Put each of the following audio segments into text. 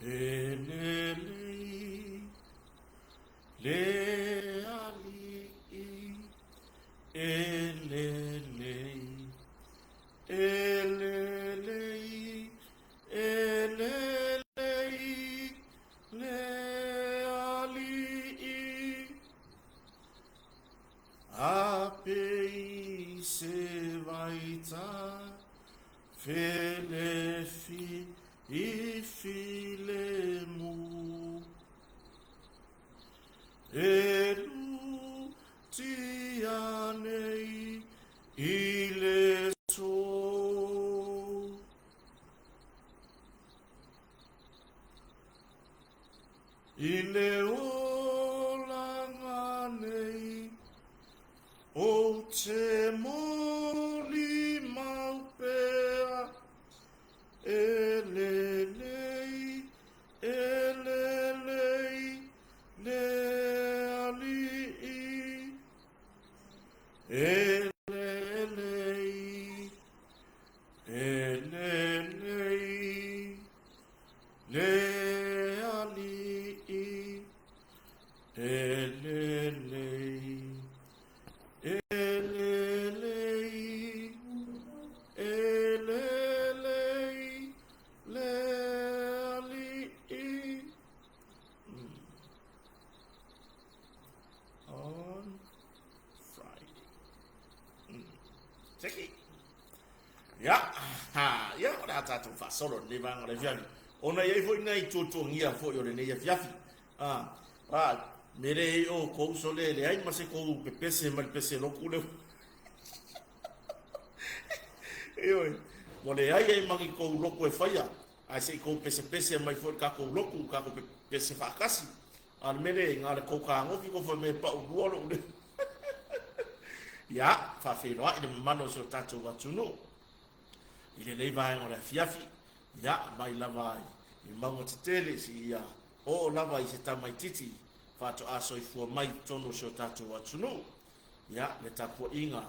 E lelei le alii, e lelei, e lelei, e lelei le alii. A pei se vaita felefi i filemu. E lutia nei i le so. I le olaga nei ou te molimau pea, e lelei, e lelei le Alii. E lelei, e lelei le Alii, e lelei, e lelei, e lelei le Alii. On Friday. Seki. Ia, ha, ia, o le a tatou faasolo i lenei vaega o le afiafi. Ona e i ai foi nai tuatuagia foi o lenei afiafi. A, a, me le i o kou sole leai ma se kou pepese mai le pese loku lea. Ioe, ua leai ai ma ni kou loku e faia, ae se i kou pesepese mai foi i le tatou lotu, tatou pepese faatasi. A o le mea lea, na o le tou tagofi tou fai mai e pau lua lou leo. Ia, faafeiloai le mamalu o si o tatou atunuu i lenei vaega o le afiafi. Ia, mai lava i mauga tetele seia oo lava i se tamaitiiti faatoa soifua mai i totonu o si o tatou atunuu. Ia, le tapuaiga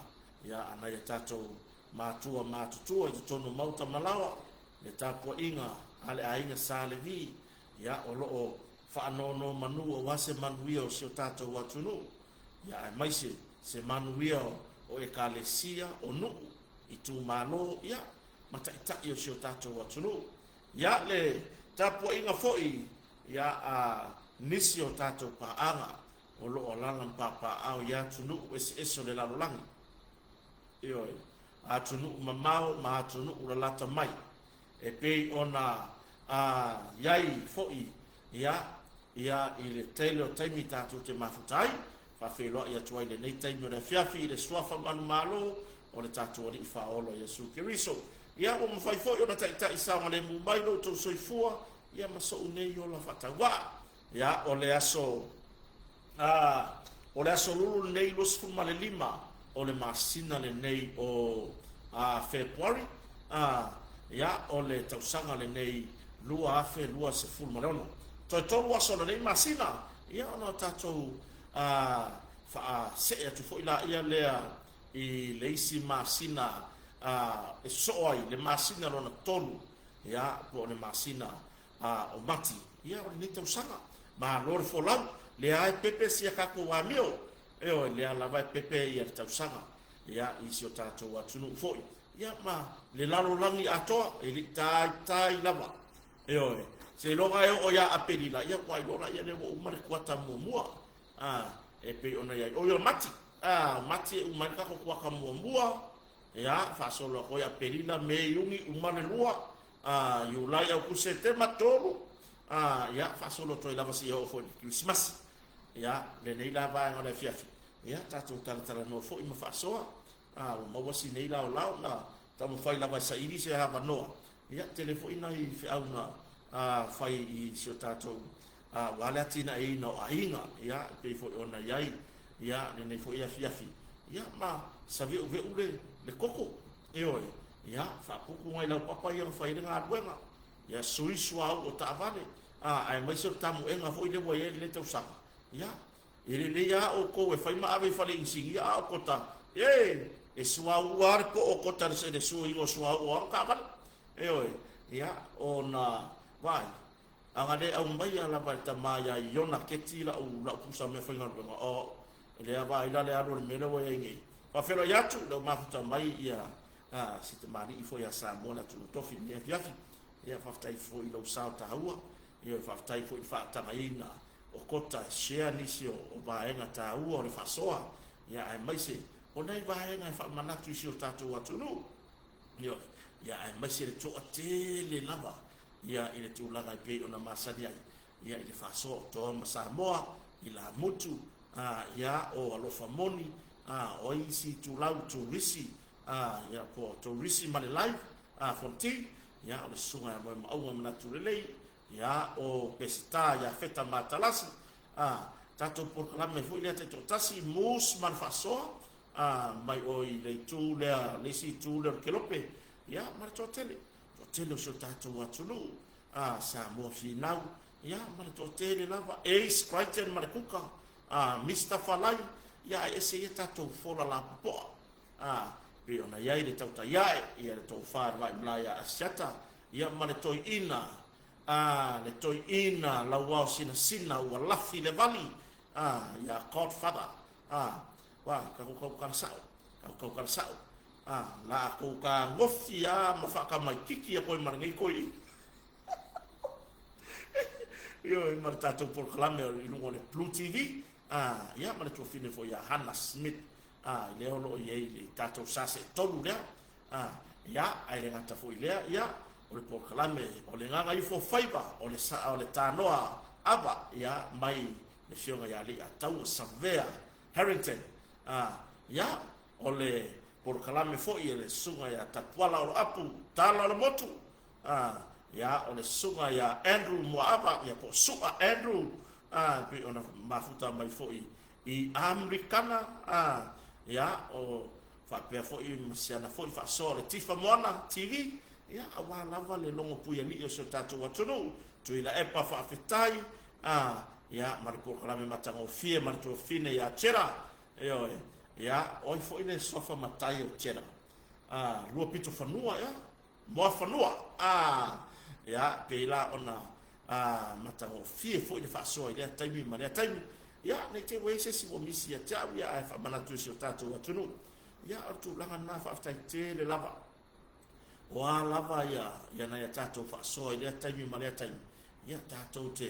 ia a nai a tatou matua matutua i totonu o maota ma laoa, le tapuaiga a le aiga Sa Levi, ia, o lo o faanonomanu aua se manuia o si o tatou atunuu, ia, aemaise se manuia o Ekalesia, o nuu, itumalo, ia, ma taitai o si o tatou atunuu. Ia, le tapuaiga foi ia a nisi o tatou paaga o lo o alaala ma papaaao i atunuu eseese o le lalolagi. Ioe, atunuu mamao ma atunuu lalata mai, e pei ona a i ai foi ia ia i le tele o taimi tatou te mafuta ai, faafeiloai atu ai lenei taimi o le afiafi i le Suafa manumalo o le tatou Alii Faaola Iesu Keriso. Ia ua mafai foi ona taitai saogalemu mai lo outou soifua ia ma so'u nei ola faatauvaa. Ia o le aso a o le aso Lulu lenei 25 o le masina lenei o Fepuari, a ia o le tausaga lenei 2026. Toe tolu aso o lenei masina, ia ona o tatou faasee atu foi laia lea i le isi masina e sosoo ai le masina lona tolu, ia po o le masina o Mati, ia o lenei tausaga. Malo le folau, lea e pepe sia tatou amio, ioe, lea lava e pepe ia le tausaga ia i si o tatou atunuu foi, ia ma le lalolagi atoa, e le i taitai lava. Ioe, seiloga e oo ia Aperila, ia ua iloa laia lea ua uma le kuata muamua, a e pei ona i ai. Oi o Mati, a o Mati e uma ai le tatou kuata muamua, ia faasolo atu ai Aperila, Me, Iuni, uma le lua, a Iulai, Aokuso, Setema, tolu, a ia faasolo atu ai lava seia oo foi i le Kerisimasi. Ia, lenei la vaega o le afiafi, ia tatou talatalanoa foi ma faasoa. A ua maua si nei laolao na taumafai lava e saili se avanoa. Ia, tele foi nai feau na fai i si o tatou aua le atinaeina o aiga, ia, e pei foi ona i ai ia lenei foi afiafi, ia ma saveuveu le koko, ioe, ia faaputu nai laupapa ia na fai ai le galuega, ia sui suauu o taavale, a aemaise o le tamuega foi lea ua i ai lenei tausaga. Ia, e lelei lava outou e fai ma ave i fale inisinia, a o kota, e e suauu lava le poo o kota i le suaina o suauu o ana taavale. Ioe, ia, ona vaai. A na le aumaia lava e le tama ia Iona Keti la'u, la'u pusa meafaigaluega, o lea vaai la le alu o le mea lea ua i ai nei. Faafeiloai atu, lea ua mafuta mai ia si tamalii foi ia Samoa le atunuu tofi i lenei afiafi. Ia faafetai foi i lou sao taua. Ia faafetai foi i le faatagaina o Kota e share nisi o vaega taua o le faasoa, ia aemaise o nai vaega e faamanatu i si o tatou atunuu. Ioe, ia aemaise le toatele lava ia i le tulaga e pei ona masani ai ia i le faasoa o Toa ma Samoa, i Lamutu, ia o Alofa Moni, o ai isi itulau, Turisi, ia po o Turisi ma le Live, Fonti, ia o le susuga ia Moemauga Manatu Lelei, ia o Peseta ia Feta Matalasi, tatou polokalame foi lea taitoatasi, Moose ma le faasoa, mai oi le itu lea, le isi itu lea o le Kelope, ia ma le toatele, toatele o si o tatou atunuu, Samoa finau, ia ma le toatele lava, Ace Crichton ma le Kuka, Mister Falai, ia ae ese ia tatou fola lapopoa, pei ona i ai le tautai ae, ia le tofa i le vaimalae ia Asiata, ia ma le toeaina, le toeaina lauao sinasina ua lafi le vali, ia Godfather, wa, tatou tautala sao, tatou tautala sao, la tou tagofi a ma faatamaititi atu ai ma lenei toeaina. Ioe, ma le tatou polokalame i luga o le Blue TV, ia ma le tuafine foi ia Hannah Smith, lea o lo o i ai le tatou Sasetolu lea, ia, ae le gata foi i lea, ia, o le polokalame o le Gagaifo Faiva, o le saa o le Tanoa Ava, ia, mai le afioga ia Leiataua Savea Harrington, ia, o le polokalame foi e le susuga ia Tapuala Oloapu Tala o le Motu, ia, o le susuga ia Andrew Muaava, ia po o Su'a Andrew, pei ona mafuta mai foi i Amerikana, ia, o faapea foi ma si ana foi faasoa o le Tifa Moana TV, ia, aua lava le logo puialii o si o tatou atunuu, Tuilaepa faafetai, ia, ma le polokalame matagofie ma le tuafine ia Chera, ioe, ia, oi foi le suafa matai o Chera, lua pito fanua, ia, Moafanua, ia, pei la ona matagofie foi le faasoa i lea taimi ma lea taimi, ia, ne i te i ua i ai se isi ua misi ia te au, ia, ae faamanatu i si o tatou atunuu, ia, o le tulaga lena, faafetai tele lava. O a lava ia, ia nai a tatou faasoa i lea taimi ma lea taimi, ia, tatou te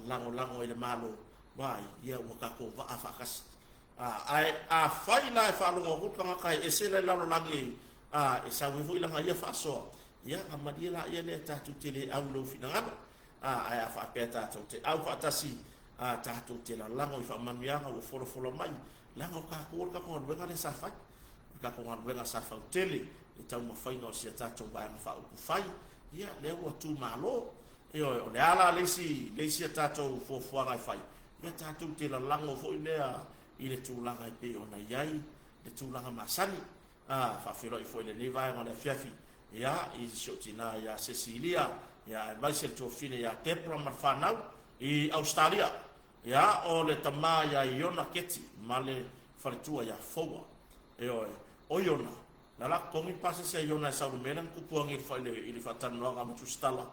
lagolago i le Malo, vaai, ia, ua tatou vaa faatasi. Ae afai la e faalogo atu le tagata e ese le lalolagi e sau ai foi lana ia faasoa, ia ona malie laia lea tatou te le au i lou finagalo. Ae a faapea tatou te au faatasi, tatou te lalago i faamanuiaga ua folafola mai, leaga o tatou o le tatou galuega lea sa fai. O le tatou galuega sa fautele i le taumafaiga o si a tatou Vaega Faaupufai, ia lea ua tumalo. Ioe, o le a la le isi, le isi a tatou fuafuaga e fai? Ia tatou te lalago foi lea i le tulaga e pei ona i ai le tulaga masani. Faafeiloai foi i lenei vaega o le afiafi, ia, i si ou tina ia Cecilia, ia, aemaise le tuafine ia Debra ma le fanau i Ausetalia. Ia, o le tama ia Iona Keti ma le faletua ia Foua. Ioe, o Iona, na la totogi le pasese a Iona e sau i le mea lea na tupu agi i le faatalanoaga ma Tusitala.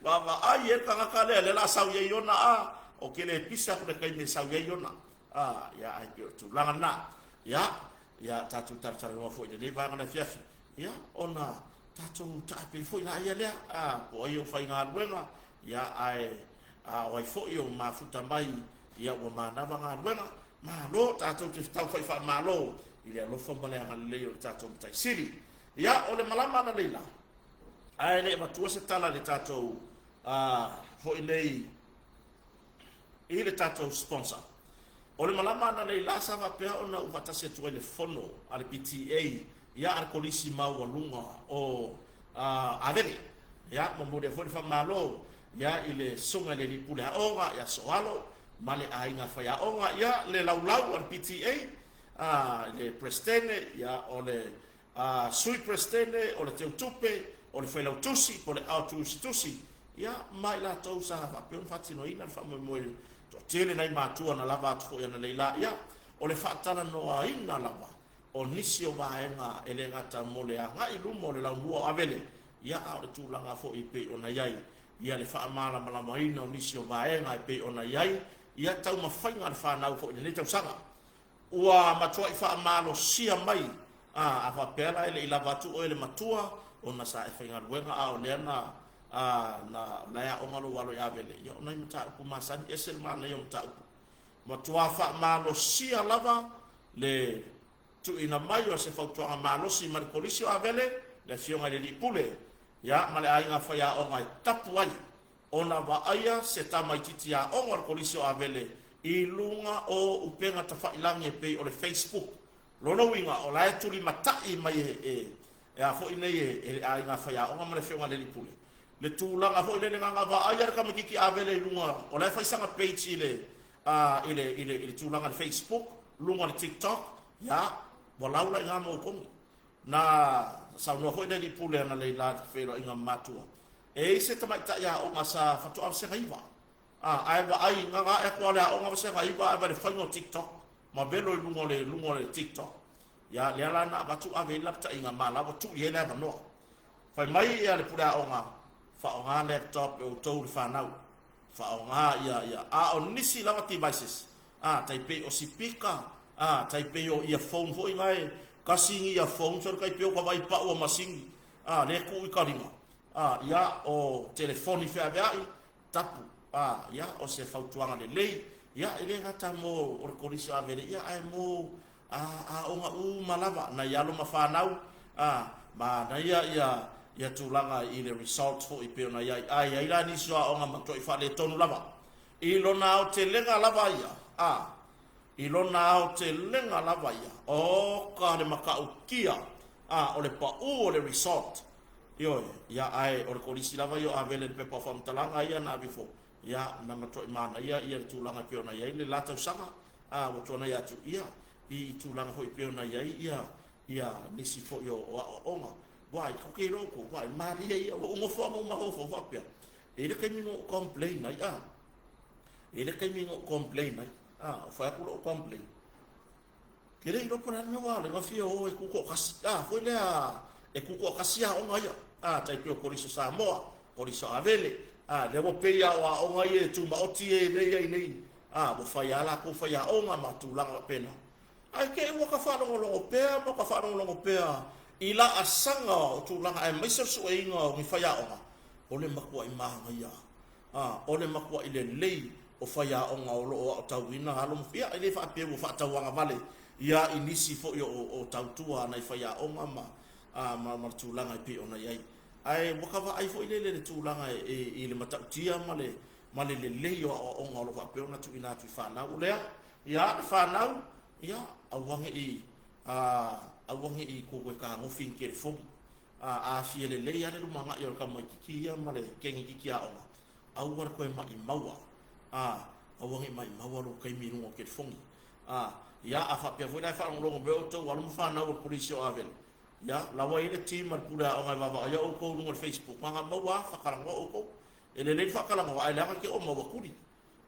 Vaavaai e le tagata lea, lea la sau i ai ona a, o ke le pisa aku le taimi e sau i ai ona. A, ia, ai pei o le tulaga lena. Ia, ia, tatou talatalanoa foi i lenei vaega o le afiafi. Ia, ona tatou taapei foi laia lea, a, po o ai o faigaluega, ia, ae, a o ai foi o mafuta mai, ia, ua manava galuega. Malo, tatou te taufai faamalo i le alofa ma le agalelei o le tatou Matai Sili. Ia, o le malama analeila, Ae le i avatua se tala i le tatou foi nei i le tatou sponsor. O le malama analeila sa faapea ona ou faatasi atu ai i le fono a le PTA ia a le Kolisi Maualuga o Avele. Ia, momoli ai foi le faamalo ia i le Susuga i le Alii Pule Aoga ia Soalo ma le aiga faiaoga, ia le laulau a le PTA i le Peresetene, ia o le Sui Peresetene, o le Teutupe, o le Failautusi, po o le Ao Tusitusi, ia, ma i latou sa faapea ona faatinoina le faamoemoe toatele nai matua na lava atu foi analeila, ia, o le faatalanoaina lava o nisi o vaega e le gata mo le agai i luma o le laumua o Avele. Ia, a o le tulaga foi e pei ona i ai ia le faamalamalamaina o nisi o vaega e pei ona i ai ia taumafaiga a le fanau foi i lenei tausaga. Ua matuai faamalosia mai, a, a faapea la e le i lava atu oe le matua ona sa e faigaluega a o lea na, a, na, na e aoga lou alo i Avele, ia o nai mataupu masani, ese le manaia o mataupu. Matua faamalosia lava le tuuina mai o se fautuaga malosi mai le Kolisi o Avele, le Afioga i le Alii Pule, ia, ma le aiga faiaoga e tapu ai ona vaaia se tamaitiiti aoga o le Kolisi o Avele i luga o upega tafailagi e pei o le Facebook. Lona uiga, o la e tulimatai mai e, e, e a foi nei e, e le aiga faiaoga ma le Afioga i le Alii Pule, le tulaga foi lele na vaaia le tamaitiiti Avele i luga, o la e fai sana page i le, i le, i le, i le tulaga i le Facebook, luga o le TikTok, ia, ua lau la i gā ma outou. Na saunoa foi le Alii Pule analeila i le feiloaiga ma matua, e i ai se tamaitai aoga sa faatoa vasega 9, a, ae vaai, gaga ae atu lava o le aoga vasega 9 ae vaai le faiga o TikTok, ma velo i luga o le, luga o le TikTok. Ia, lea la na avatu ave i ai le lapataiga, ma la ua tuu i ai le avanoa. Fai mai ia le pule aoga, faaaoga laptop e outou le fanau, faaaoga ia, ia, a o nisi lava devices, a, tai pei o sipika, a, tai pei o earphone foi na e kasi ni earphone, so le tai pei o ka vai pau o masini, a, le tuu i ka lima, a, ia, o telefoni feaveai, tapu, a, ia, o se fautuaga lelei, ia, e le gata mo o le Kolisi o Avele, ia, ae mo a, aoga uma lava, nai alo ma fanau, a, manaia ia, ia tulaga i le result foi pei ona i ai, a i ai la nisi o aoga matuai faaletonu lava, i lona aotelega lava ia, a, i lona aotelega lava ia, o ka le matautia, a, o le pau o le result, ioe, ia, ae o le Kolisi lava ia o Avele i le pepa o faamatalaga ia na aveifo, ia, na matuai manaia ia le tulaga pei ona i ai le la tausaga, a, ua tuanai atu, ia, i tulaga foi pei ona i ai ia, ia nisi foi o, o aoaoga. Wai, ko ke iloa outou, wai, malie ia, ua ou nofo lava ma ou mafaufau faapea, e i ai le taimi na ou complain ai, a, e i ai le taimi na ou complain ai, a, o fai atu lou complain, ke le iloa po o le a le mea ua ala ai ona fia o e tutoatasi, a, foi lea e tutoatasi aoga ia, a, tai pei o Kolisi o Samoa, Kolisi o Avele, a, lea ua pei lava o aoga ia e tumaoti e lea e i ai nei, a, ua fai lava latou faiaoga ma tulaga faapena. Ae te i ua ta faalogologo pea ma ta faalogologo pea i laasaga o tulaga aemaise o le sueina o ni faiaoga, o le matuai manaia, a, o le matuai lelei o faiaoga o lo o aotauina alo ma, ia, e le faapea ua faatauagavale ia i nisi foi o, o tautua a nai faiaoga ma, a, ma, ma le tulaga e pei ona i ai. Ae ua ta vaai foi lele i le tulaga e, i le matautia ma le, ma le lelei o aoaoga o lo o faapea ona tuuina atu i fanau. O lea, ia, le fanau, ia, aua ne i, a, aua ne i tou toe tagofi i ni telefoni. A, a fia lelei lava le lumanai o le tamaitiiti ia ma le teine-titi aoga, aua le toe maimau, a, aua ne i maimau lou taimi i luga o telefoni. A, ia, a faapea foi la e faalogologo mai outou alo ma fanau o le Kolisi o Avele, ia, la ua i ai le team a le pule aoga e vaavaaia outou i luga o le Facebook, na maua lava, faatalanoa outou. E lelei le faatalanoa, ae leaga te oo maua tuli.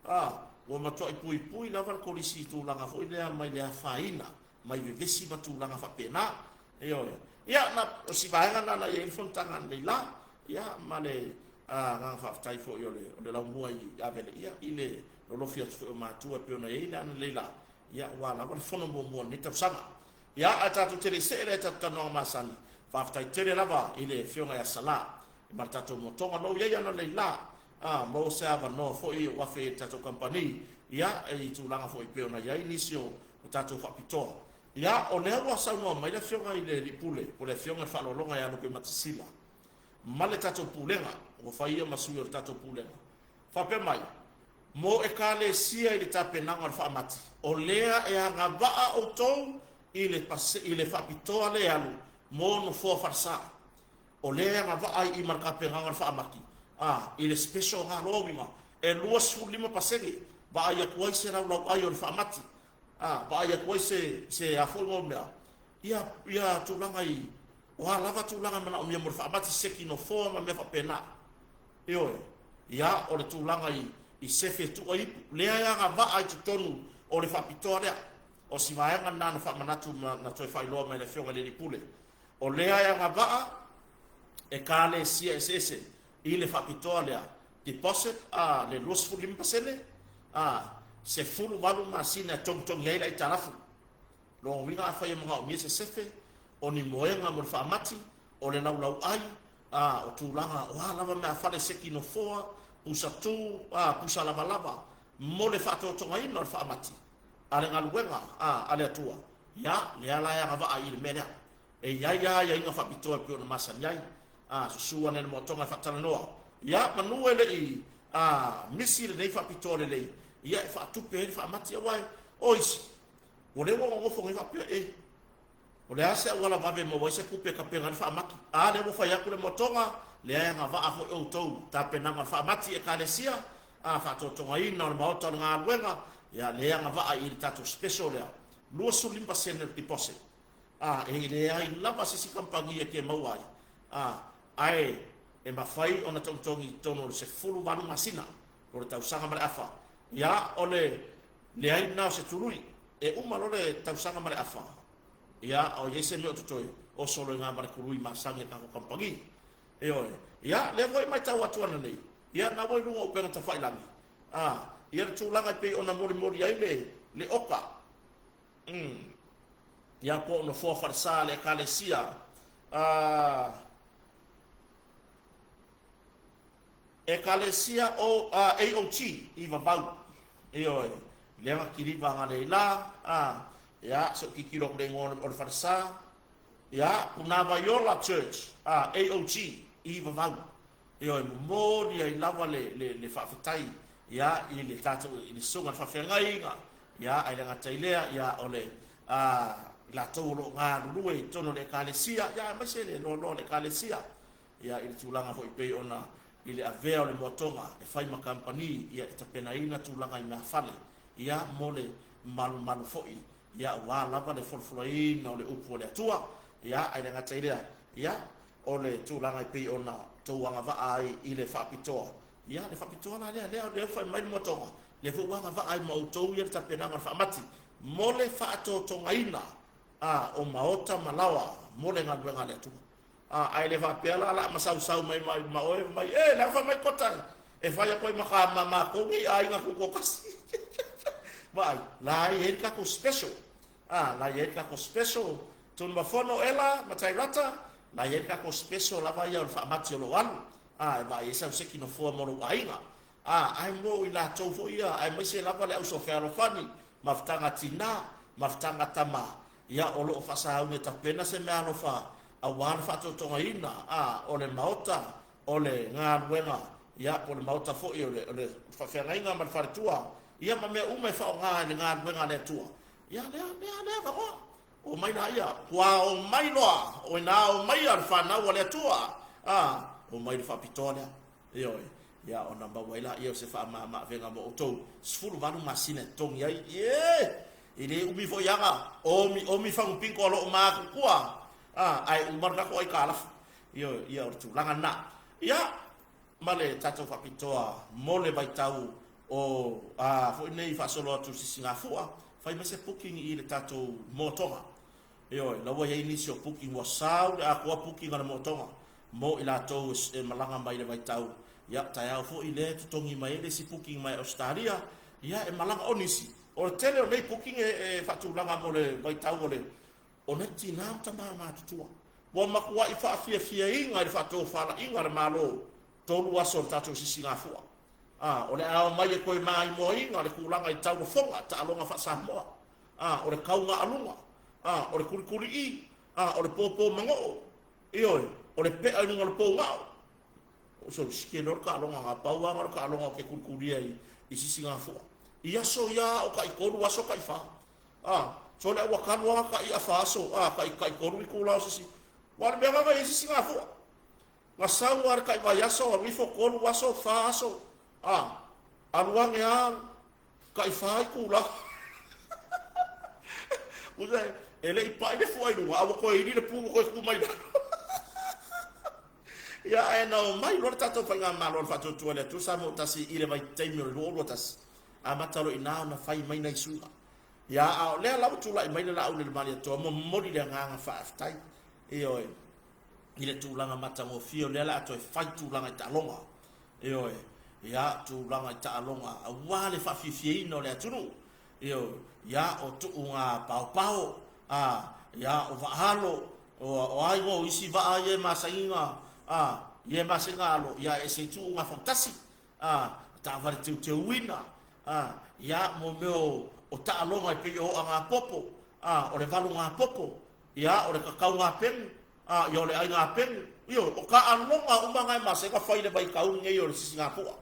A, ua matuai puipui lava le Kolisi i tulaga foi lea mai le afaina, mai vevesi ma tulaga faapena. Ioe. Ia, na, o si vaega lena na i ai le fonotaga ananei la, ia, ma le agaga faafetai foi o le, o le laumua i Avele, ia, i le lolofi atu foi o matua e pei ona i ai le ananei la, ia, aua lava le fono muamua o lenei tausaga. Ia, ae tatou te le i see lea i tatou talanoaga masani, faafetai tele lava i le Afioga ia Salã, ma le tatou motoga o lo o i ai ananei la, a, maua se avanoa foi o afe i le tatou kamupani, ia, i tulaga foi pei ona i ai nisi o, o tatou faapitoa. Ia, o lea ua saunoa mai le Afioga i le Alii Pule, po o le Afioga i le Faaaloaloga ia Lupematasila, ma le tatou Pulega, ua fai ia ma sui o le tatou Pulega, faapea mai, Mo Ekalesia i le tapenaga o le faamati, o lea e agavaa outou i le, i le faapitoa le alu mo nofoa falesa. O lea e agavaa ai i ma le tapenaga o le faamati, a, i le special ga loa uiga, e 25% vaai atu ai se laulauai o le faamati, a, vaai atu ai se, se a foi mo mea, ia, ia tulaga i, o a lava tulaga e manaomia mo le faamati, seki nofoa ma mea faapena. Ioe, ia, o le tulaga i, i sefe e tuu ai ipu, lea e agavaa i totonu o le faapitoa lea. O si vaega lena na faamanatu ma na toe faailoa mai e le Afioga i le Alii Pule. O lea e agavaa Ekalesia eseese i le faapitoa lea, deposit a le 25%, a 18 masina e togitogi ai le aitalafu. Lona uiga afai e manaomia se sefe, o ni moega mo le faamati, o le laulauai, a o tulaga o a lava meafale seki nofoa, pusa tu, a pusa lavalava mo le faatotogaina o le faamati a le galuega a le Atua, ia lea la e agavaa i le mea lea. E i ai lava aiaiga faapitoa e pei ona masani ai. A susu ane le moatoga e faatalanoa, ia manu e le i a misi lenei faapitoa lelei, ia e faatupe ai le faamati aua e o isi ua lea ua nonofo nei faapea e o le a se auala vave e maua ai se tupe e tapena ai le faamati. A lea ua fai atu le moatoga, lea e agavaa foi outou tapenaga o le faamati Ekalesia, a faatotogaina o le maota o le galuega, ia lea e agavaa i le tatou special lea, 25% o le deposit. A e leai lava se isi kamupani e te maua ai, a ae e mafai ona togitogi i totonu o le 18 masina po o le tausaga ma le afa. Ia o le leai lena o se tului, e uma loa le tausaga ma le afa, ia o i ai se mea o totoe, oso loa i ina ma le tului masani a le tatou kamupani. Ioe. Ia, lea foi e matau atu ananei, ia na ua i luga o upega tafailagi, a ia le tulaga e pei ona molimoli ai le le oka. Ia po o nofoa falesa a le Ekalesia, a Ekalesia o AOG i Vavau. Ioe, lea na kiliva agalei la, a ia se i ou tilotilo atu i le igoa o le falesa, ia Punavaiola Church, a AOG i Vavau. Ioe, momoli ai lava le, le, le faafetai, ia, i le tatou, i le susuga i le faafeagaiga, ia, ae le gata i lea, ia, o le, a, i latou o lo o galulue i totonu o le Ekalesia, ia, aemaise le loaloa o le Ekalesia, ia, i le tulaga foi pei ona i le avea o le moatoga e fai ma kamupani, ia, e tapenaina tulaga i meafale, ia, mo le malumalu foi, ia, aua lava le folafolaina o le upu a le Atua, ia, ae le gata i lea, ia, o le tulaga e pei ona outou agavaa ai i le faapitoa, ia, le faapitoa la lea, lea, lea ua fai mai le moatoga, lea foi ua agavaa ai ma outou ia le tapenaga o le faamati mo le faatotogaina, a, o maota ma laoa mo le galuega a le Atua. A, ae le faapea la la masausau mai ma, ma oe mai, e, le fai mai kota, e fai atu ai ma ka ma matou nei aiga tutoatasi. Vaai, la e i ai le tatou special. A, la e i ai le tatou special Tunumafono Ela ma Tairata, la e i ai le tatou special lava ia o le faamati o lo o alu. A, e vaai ai sau seki nofoa mo lou aiga. A, ae mo i latou foi ia, aemaise lava le auso fealofani, mafutaga tina, mafutaga tama, ia o lo o faasauni e tapena se meaalofa aua le faatotogaina, a, o le maota o le galuega, ia, po o le maota foi o le, o le faafeagaiga ma le faletua, ia ma mea uma e faaaoga i le galuega a le Atua. Ia, lea, lea, lea avanoa. Omai laia, ua omai loa, o ina omaia le fanau a le Atua, a, omai le faapitoa lea. Ioe, ia ona maua ai laia o se faamama-avega mo outou, 18 masina e totogi ai, ie! E le umi foi aga, omi, omi fagupingo a loo matutua, a, ae uma le tatou aitalafu. Ioe, ia o le tulaga lena. Ia, ma le tatou faapitoa mo le vaitau o, a, foi nei faasolo atu i Sisigafua, fai mai se booking i le tatou motoga. Ioe, la ua i ai nisi o booking ua sau le atoa booking a le motoga mo i latou e malaga mai i le vaitau. Ia, taeao foi lea e totogi mai ai le isi booking mai Ausetalia, ia e malaga. O nisi, o le tele o nei booking e faatulaga mo le vaitau o le o nai tina ma tama matutua. Ua matuai faafiafiaina i le faatofalaiga a le Malo 3 aso o le tatou sisigafua. A, o le a omai e toe maimoaina le tulaga i taulafoga, taaloga faa-Samoa. A, o le tauga aluga. A, o le tulituli'i. A, o le pōpō manoo. Ioe, o le pe'a i luga o le pougao. O so sike loa le taaloga na pau lava na o le taaloga ou te tulitulia i sisigafua. I aso ia o tai-3 aso tai-4. A, so le ua talu lava tai afa aso, a, tai tai-3 itula o sisi. Ua o le mea lava i sisigafua. Na sau lava le tai vaiaso, alu ifo 3 aso, 4 aso, a, alu ane lava tai-4 itula. Usa e le i paʻi le fua i luga, a ua toe ili le pu ua toe tu mai lalo. Ia, ae na omai loa le tatou faigamalo a le Faatuatua i le Atua Samoa Tasi i le vaitaimi o le 2021, amata loa i ina ona fai mai nai suiga. Ia, a o lea la ua tulai mai le Laauli o le Malietoa, momoli le agaga faafetai. Ioe. i le tulaga matagofie o lea la a toe fai tulaga i taaloga. Ioe, ia, tulaga i taaloga aua le faafiafiaina o le atunuu. Ioe, ia, o tuuga paopao, a, ia, o vaalo, o, o a igoa o isi vaa ia e masani na, a, ia e masani na alo, ia, e ese i tuuga fautasi, a, taavale teuteuina, a, ia, mo mea o, o taaloga e pei o oʻa gapopo, a, o le valu gapopo, ia, o le kakau gapegu, a, ia, o le ai gapegu. Ioe, o taaloga uma na e masani ona fai i le vaitaumi nei o le sisigafua.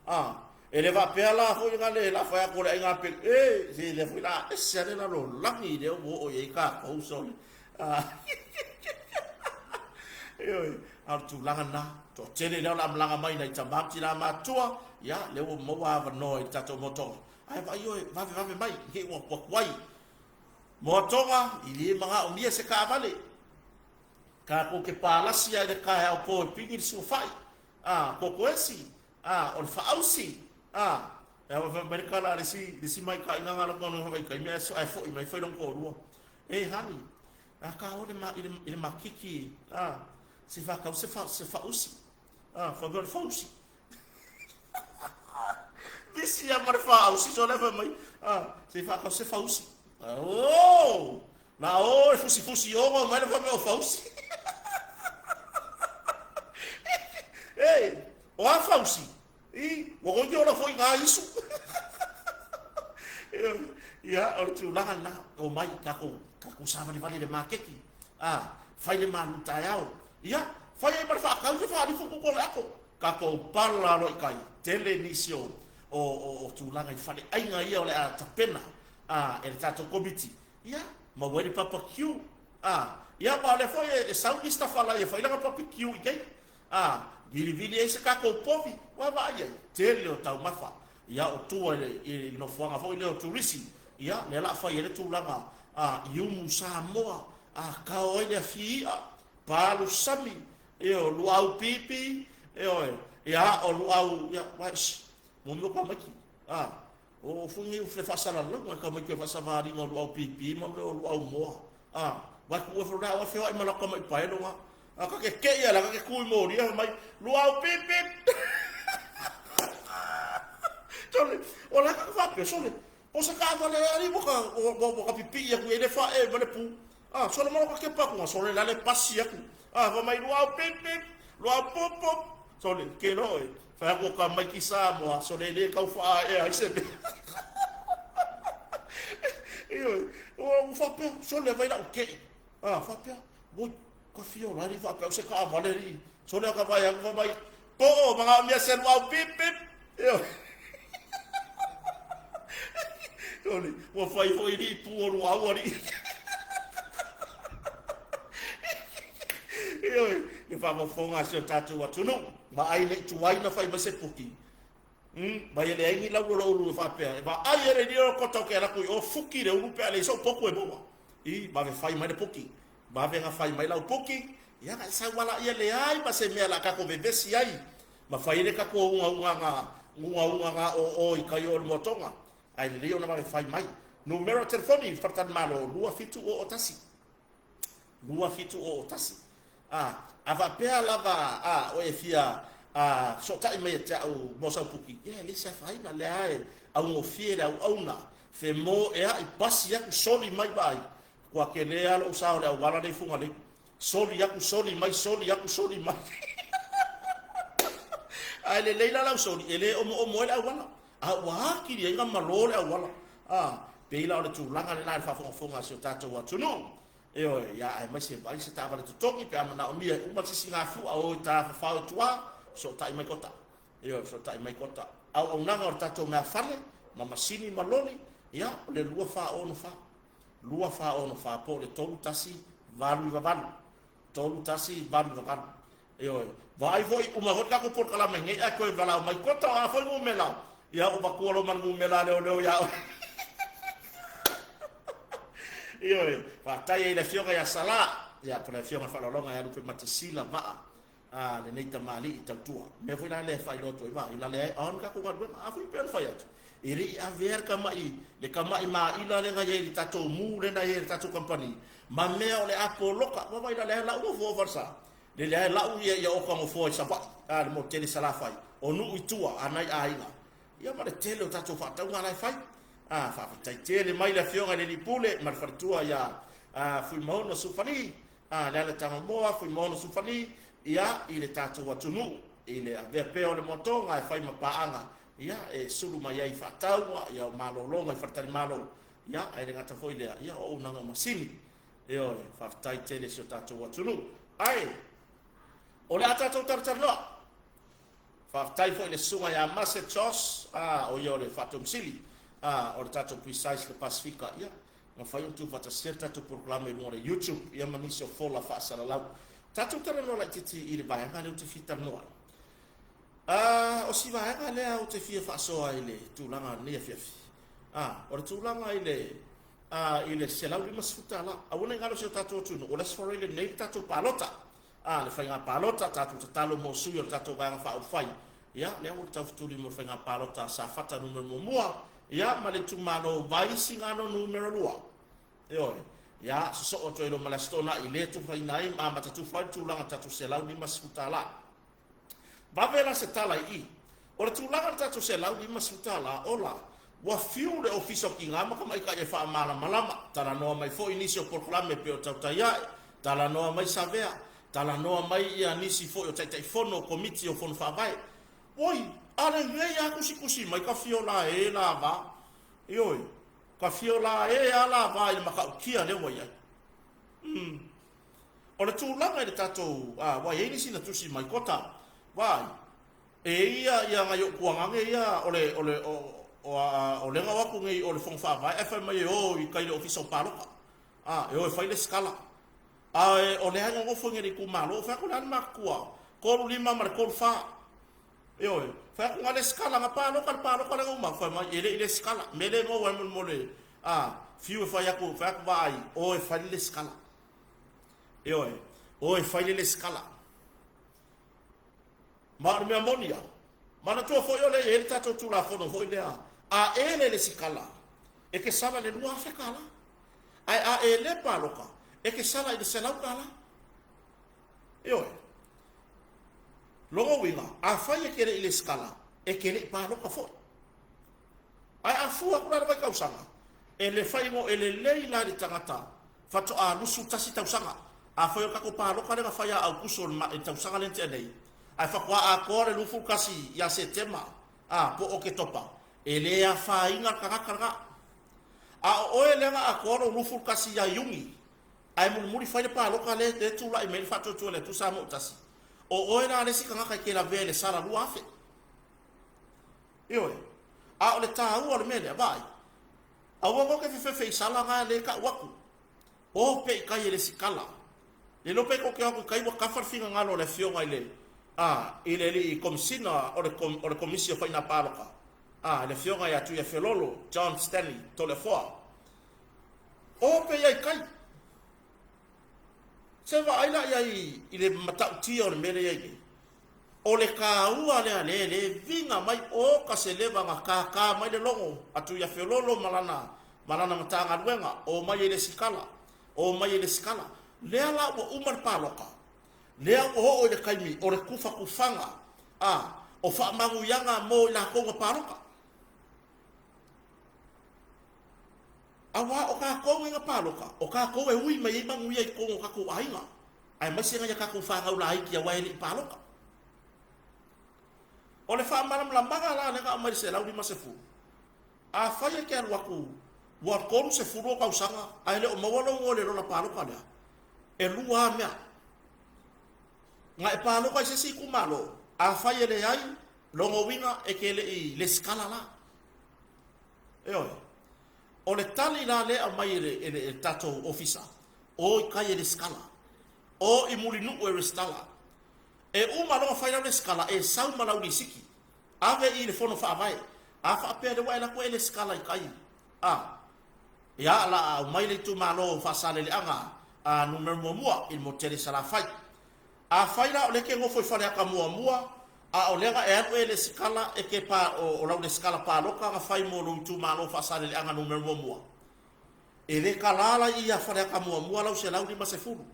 A, e le faapea la foi na le la fai atu o le ai gapegu, e, se lea foi la ese lava le lalolagi lea ua oo i ai tatou sole. A, ioe, a o le tulaga lena, toatele lea o le a malaga mai nai tama ma tina matutua, ia, lea ua maua avanoa i le tatou motoga. Ae vaai oe, vavevave mai, ne i ua atu atu ai. Moatoga, i le manaomia se taavale. Tatou te palasi lava i le taeao po e pigi le suafa'i, a, kokoesi, a, o le faausi, a. E a fai mai le tala a le isi, le isi maitaʻi na na alu atu vaitaimi ae, ae fo'i mai fai lona toalua. E honey, a ka o le ma, i le, i le makiki, a, se faatau se, fa, se faausi. A, fai mai o le fausi. Pisi lava ma le faausi sole fai mai, a, se faatau se fausi. Oh! Na o e fusifusi ogo mai le fai mai o fausi. Ei, o a fausi? I, ua koe ola foi ngā isu. Ia, o le tulaga lena, o mai takou, takou savalivali i le maketi, a, fai le malu taeao. Ia, fai ai ma le faatau se faalifu kuku o le ato. Takou pala loa i tai, tele nisi o, o, o, o tulaga i faleaiga ia o le a tapena, a, e le tatou komiti. Ia, maua ai le barbecue. A, ia, ma o lea foi e, e sau nisi tafalai e fai lana barbecue i inei. A, vilivili ai se tatou povi, ua vaai ai, tele o taumafa. Ia, o tua i le, i le nofoaga foi lea o turisi, ia, lea o le a fai ai le tulaga, a, i umu Samoa, a, kao ai le afi i'a, palu sami, ioe, luau pipi, ioe, ia, o luau, ia, uai, sh, mo mea o tamaiti, a, O foi nei o le faasalalauga e tamaiti o le faasavaliga o luau pipi ma mea o luau moa. A, vai ku e fona o feoai ma laka mai paelo nga. A ka ke ke ia la ka ke kui molia mai luau pipi. Sole, o la ka faapea sole. O se taavale ali ua ka ua ka pipii atu i ai le fa'e ma le pu. A, sole ma lo ka kepa atu, sole la le pasi atu. A, fai mai luau pip pip, luau pup pup. Sole, ke loa oe. Fai atu o tamaiti Samoa, sole e le tau faaea ai se mea. Ioe, ua faapea, sole vai lau ke'i. A, faapea, oi, ka fia ola ai faapea o se taavale alii. Sole a ka vaai atu fai mai, Poo, manaomia se luau pip pip. Ioe. Sole, ua fai foi alii pu o luau alii. Ioe, le faafofoga a si o tatou atunuu, vaai ne i tuai na fai mai se puki. Mai e leai ni lau o le ulu e faapea, e vaai e le lio kota o ke ala atu i o, fuki le ulu pe a leai sou potu e maua. I, vave fai mai le puki. Vave na fai mai lau puki, ia na e sau ala ia leai ma se mea la tatou vevesi ai, ma fai ai le tatou ugaugaga, ugaugaga o o i tai o le moatoga. Ae lelei ona vave fai mai. Numera o telefoni, faletalimalo, 2701. 2701. A, a faapea lava a oe e fia a fesootai mai ia te au mo sau puki, ia e leai se afaina, lea e augofie le auauna, femoeai, pasi atu, soli mai vaai, ua tele lava lou sa o le auala lea i Fugalei. Soli atu, soli mai, soli atu, soli mai. Ae lelei la lau soli, e le omoomo ai le auala. A ua atili ai ona malo le auala. A, pei la o le tulaga lena i le faafogafoga a si o tatou atunuu. Ioe, ia aemaise vaai se taavale totogi pe a manaomia e uma le sisigafua o i tafafao i tua, fesootai mai kota. Ioe, fesootai mai kota. Auaunaga o le tatou meafale ma masini ma loli, ia, o le 2464. 2464 po o le 3188. 3188. Ioe. Vaai foi, uma foi le tatou polokalame nei ae toe valaau mai kota o a foi numera, ia ua matua loa ma le numera leoleo ia oe. Ioe. Faafetai ai i le Afioga ia Sala, ia po o le Afioga i le Faaaloaloga ia Lupematasila Vaa, a lenei tamalii tautua. O le mea foi la lea e faailoa atu ai, vaai la lea e on le tatou galuega. A foi pei ona fai atu, e le i avea le tamai, le tamai maila lea na i ai i le tatou mu lea na i ai i le tatou kamupani, ma mea o le a poloka. Ua vaai la lea, lau nofo falesa. Lele ae lau ia ia oka gofoa i Savaii, a le motu tele i Salafai, o nuu i tua a nai aiga. Ia ma le tele o tatou faatauga la e fai. A, faafetai tele mai le Afioga i le Alii Pule ma le faletua ia Fuimaono Sufali, a, Leala Tagamoa, Fuimaono Sufali, ia, i le tatou atunuu, i le avea pea o le moatoga e fai ma paaga, ia, e sulu mai ai i faatauga, ia, o malologa i faletalimalo, ia, ae le gata foi i lea, ia, o auaunaga masini. Ioe, faafetai tele i si o tatou atunuu. Ae, o le a tatou talatalanoa. Faafetai foi i le susuga ia Mase Joss, a, o ia o le Faatomusili, a, o le tatou Precise le Pasifika, ia, na mafai ona tuufaatasia le tatou polokalame i luga o le YouTube, ia ma nisi o fola faasalalau. Tatou talanoa laitiiti i le vaega lea ou te fia talanoa ai. A, o si vaega lea ou te fia faasoa i le tulaga o lenei afiafi. A, o le tulaga i le a, i le $150. Aua ne i galo i si o tatou atunuu, o le Aso Faraile nei le tatou palota. A, le faiga palota, tatou tatalo mo sui o le tatou Vaega Faaupufai. Ia, lea ua taufetuli mo le faiga palota a Safata Nu.1, ia, ma le itumalo Vaisigano Nu.2. Ioe. Ia, sosoo atu ai loa ma le Aso Toonai, lea e tufaina ai ma amata tufa ai le tulaga tatou $150. Vave la se tala i i. O le tulaga i le tatou $150, ola, ua fiu le Ofisa o Tiga ma Tamaitai e faamalamalama, talanoa mai foi nisi o polokalame pei o Tautai Ae, talanoa mai Savea, talanoa mai ia nisi foi o Taitaifono o Komiti o Fono Faavae. Oi, a lenei a tusitusi mai ka fiola e lava. Ioe, ka fiola e a lava i le matautia lea ua i ai. O le tulaga i le tatou, a, ua i ai nisi na tusi mai, Kota, vaai, e ia ia nai ou tuagane ia o le, o le, o, o, a, o lea na o atu nei o le Fono Faavae ae fai mai e o i tai i le Ofisa o Palota, a, e o e fai le sikala. A e, o lea e nonofo i nei i le itumalo, fai atu le a le matutua, 35 ma le 34. Ioe, fai atu na lesitala, na palota le palota lea na uma atu, fai mai, e le i lesitala. Mea lea e maua ai molemole, a, fiu e fai atu, fai atu vaai, o e fai le lesitala. Ioe, o e fai le lesitala. Ma o le mea moni lava, manatua foi o lea e i ai le tatou Tulafono foi lea, a e le lesitala, e te sala i le $2,000. Ae a e le palota, e te sala i le $100. Ioe. Lona uiga, afai e te le i lesitala, e te le i palota foi. Ae a fua atu la i le vaitausaga, e le fai e lelei la i le tagata faatoa 21 tausaga. Afai o le tatou palota lea na fai ia Aukuso i le tausaga lea na tea nei, ae faatoa atoa le 21 ia Setema, a, po o Oketopa, e le afaina le tagata lena. A o oe lea na atoa lou 21 ia Iuni, ae mulimuli fai le palota lea e tulai mai ai le faatuatua i le Atua Samoa ua tasi, o oe la le isi tagata e te lavea i le sala 2,000. Ioe. A o le taua o le mea lea, vaai, aua tou te fefefe i sala na lea e tau atu. O pea i tai e lesitala. Le iloa pe tou te o atu i tai ua tafa le finagalo o le afioga i le, a, i le alii Komesina o le, o le Komisi o Faiga Palota, a, le afioga ia Tuiafelolo John Stanley Toleafoa. O pea i tai. Se vaai la i ai i le matautia o le mea lea i ai nei. O le taua lea lea le viga mai o ka se leva na kākā mai le logo a Tuiafelolo ma lana, ma lana Matagaluega, o mai e lesikala, o mai e lesikala. Lea la ua uma le palota, lea ua oo i le taimi o le tufatufaga a o faamanuiaga mo i latou na palota. Aua o tatou nei na palota, o tatou e ui mai ai manuia i totonu o tatou aiga, aemaise nai a tatou fanau laiti aua e le i palota. O le faamalamalamaga la lea na aumai i le 150, afai e te alu atu ua 30 ou tausaga ae le o maua lou igoa i le lola palota lea, e lua lava mea. Na e palota i se isi itumalo, afai e leai, lona uiga e te le i lesitala la. Ioe. O le tali la lea e aumai e le, e le, e le tatou ofisa, o i tai e lesitala. O i Mulinuu e resitala. E uma loa fai lau lesitala, e sau ma lau lisiti. Ave i le fono faavae. A faapea lea ua e alu atu e lesitala i tai, a, ia, la a aumai le itumalo o Faasaleleaga a numera muamua i le motu tele i Salafai. Afai la o lea e te nofo i Faleata muamua, a o lea na e alu e lesitala e te pa, o, o lau lesitala palota na fai mo lou itumalo Faasaleleaga numera muamua, e le tala la i ia Faleata muamua lau 150.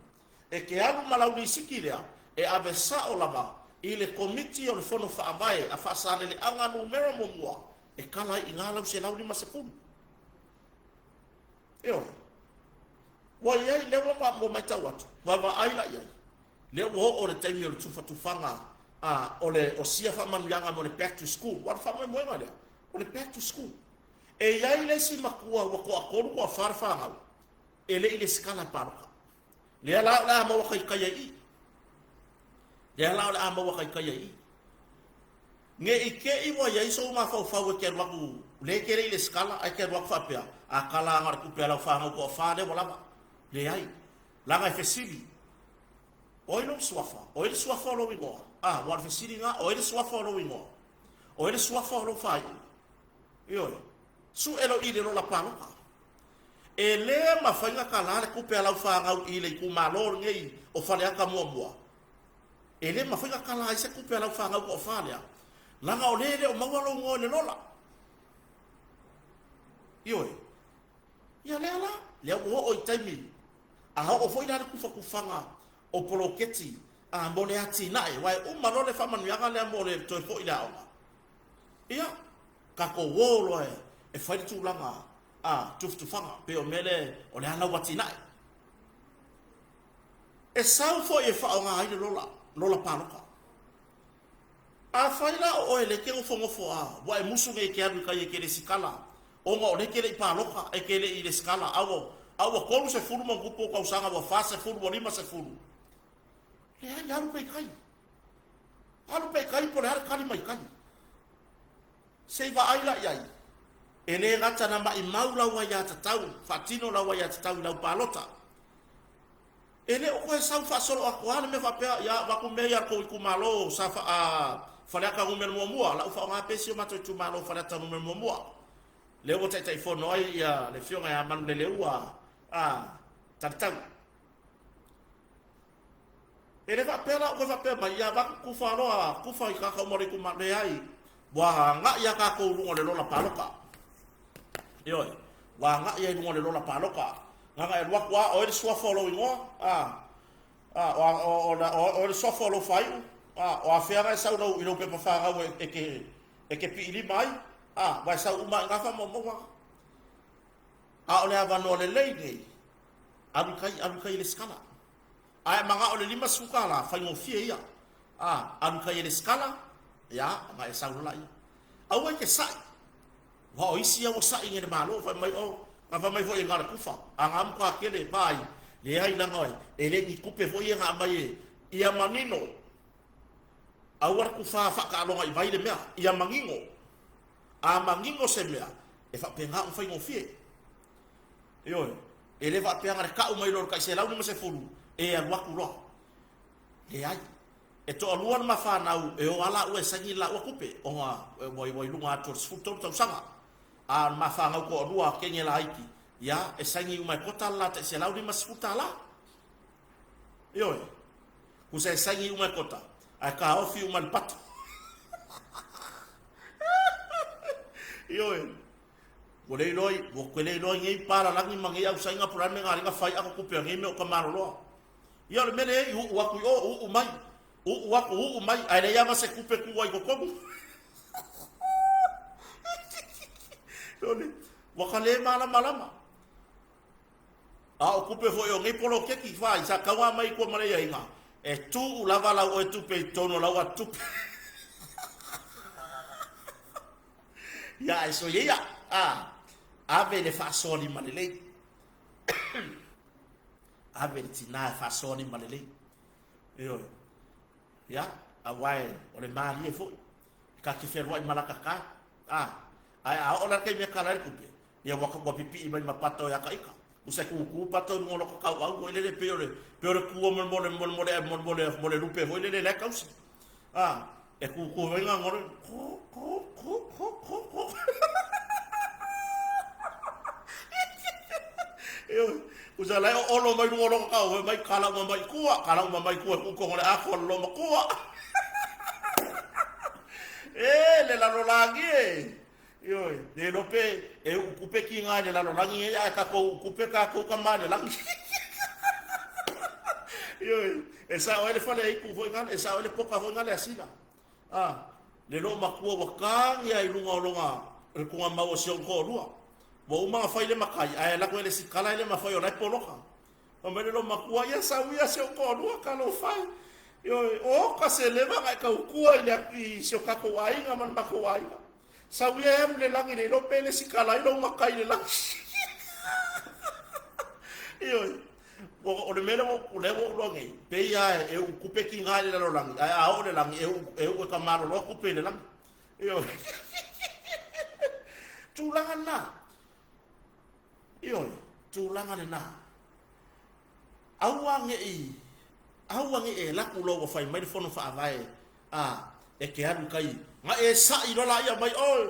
E te alu ma lau lisiti lea, E ave sa'o lava i le Komiti o le Fono Faavae a Faasaleleaga Numera Muamua e kala ai i ina lau 150. Ioe. Ua i ai, lea ua ua matau atu, vaavaai la i ai, lea ua oo le taimi o le tufatufaga a, o le o sia faamanuiaga mo le back to school. Ua o le faamoemoega lea, o le back to school. E i ai le isi matua ua toatolu toafa le fanau, e le i lesitala i palota. Lea la o le a maua taitai ai i. Lea la o le a maua taitai ai i. Ne i te i ua i ai sou mafaufau e te alu atu, lea e te le i lesitala, ae te alu atu faapea, a tala na o le tupe a lau fanau toafa lea ua lava. Leai. Leaga e fesili, O ai lou suafa? O ai le suafa o lou igoa? A, ua o le fesili lena, o ai le suafa o lou igoa? O ai le suafa o lou faaiuga? Ioe. Sue lou i le lola palota. E le mafai ona tala le tupe a lau fanau i le itumalo lenei o Faleata muamua. E le mafai ona tala ai se tupe a lau fanau toafa lea, leaga o lea e le o maua lou igoa i le lola. Ioe. Ia lea la, lea ua oo i taimi, a oo foi la le tufatufaga o poloketi a mo le atinae, aua e uma loa le faamanuiaga lea mo le toe foi i le aoga, ia, tatou o loa e fai le tulaga a tufatufaga, pei o mea lea o le a lau atinae. E sau foi e faaaoga ai le lola, lola palota. Afai la o oe lea e te nofonofo a ua e musu nei e te alu i tai e te lesitala ona o lea e te le i palota, e te le i lesitala, a ua, a ua 30 ma ona tupu ou tausaga, ua 40, ua 50. Leai, alu pea i tai. Alu pea i tai po o le a le tali mai tai. Se i vaai la i ai, e le gata na maimau lau aiatatau, faatino lau aiatatau i lau palota. E le o toe sau faasoloatoa le mea faapea, ia avatu mea ia a le tou itumalo sa fa, a, Faleata numera muamua, la u faaaoga pea si o matou itumalo Faleata numera muamua. Lea ua Taitaifono ai ia le Afioga ia Manuleleua a Taletau. E le faapea la ua toe faapea mai, ia avatu tufa loa, tufa i tagata uma o le itumalo. Leai, ua agai a tatou i luga o le lola palota. Ioe, ua agai ai i luga o le lola palota. Na ona e alu atu lava, o ai le suafa o lou igoa, a, a, o, o, o, o, o ai le suafa o lou faaiu, a, o afea na e sau lau, i lou pepa fanau e, e te, e te piilima ai, a, ua e sau uma lava i ina faamaumauga. A o le avanoa lelei lenei, alu i tai, alu i tai i lesitala. A e manao i le 50 tala, faigofie ia. A, alu i tai e lesitala, ia, ona e sau loa laia. Aua e te sa'i. Aua o isi ia ua sa'i nei i le Malo, fai mai, oh, na fai mai foi e na o le tufa. A na matua tele, vaai, leai leaga e le ni tupe foi ia na aumai e, ia manino. Aua le tufa faataaloga i vai le mea, ia manino. A manino se mea, e faapena ona faigofie. Ioe. E le faapea na le tau mai loa o le tai 150 e alu atu loa. Leai. E toalua le ma fanau e o a laua e saini le laua tupe ona ua i luga atu o le 13 tausaga. A o le ma fanau toalua a kene laiti, ia, e saini uma e kota le la tai 150 tala. Ioe. Kusa e saini uma e kota, ae taofi uma i le patu. Ioe. Ua le iloa, ua te le iloa i nei palalagi ma nei ausaiga po o le a le mea na ala ai ona fai ako tupe a nei mea o Tamaloloa. Ia o le mea lea i uu atu i o, uu mai, uu atu, uu mai, ae leai lava se tupe tuu ai i totonu. Ua ka le malamalama. A o tupe foi o nei poloketi fai, sa tau lava mai i tua ma le aiaiga, e tuu lava lau oe tupe i totonu o lau atutupe. Ia, ae soia ia, a, ave le faasoa lima lelei. Ave le tinā e faasoa lima lelei. Ioe. Ia, aua e, o le malie foi. E ta te fealuai ma lata ta. A, ae a oo la le taimi e kala ai le tupe, ia ua, ua pipii mai ma pato ia ta ita. Usa e kūkū pato i luga o lota tauau foi lele pei o le, pei o le kū o mo le, mo le, mo le, mo le, mo le lupe foi lele la e tausi. A, e kūkū mai ngā ngore, kū, kū, kū, kū, kū, kū. Ioe, usa la e o'olo mai luga o lota tauau fai mai kala uma mai i tua, kala uma mai i tua e kū kongo le atoa le loomatua. E, le lalolagi e. Ioe, le iloa pe e uu kupe kiga i le lalolagi nei, ae tatou uu kupe tatou tama i le lagi. Ioe, E sao ai le fale aitu foi ngale, e sao ai le poka foi ngale asila. A, le loo matua ua tagia i luga o loga le tugamau o si ou toalua. Ua uma ona fai le matai, ae alu atu e lesitala e le mafai o la e poloka. Fai mai le loomatua, ia sau ia si ou toalua talofa e. Ioe, oka se leva ona e tautua i, le, i si o tatou aiga ma le matou aiga. Sau ia e alu i le lagi le iloa pe lesitala ai lou matai i le lagi. Ioe, o le mea lea ua ou iloa nei, pei lava e uu tupe tiga i le lalolagi, ae a oo i le lagi, e uu e, uu e ka maloloa tupe i le lagi. Ioe. Tulaga lena. Ioe, tulaga lena. Aua ne i, aua ne i e alu atu loa ua fai mai le fono faavae, a, e te alu i tai, na e sa'i loa laia mai, oh,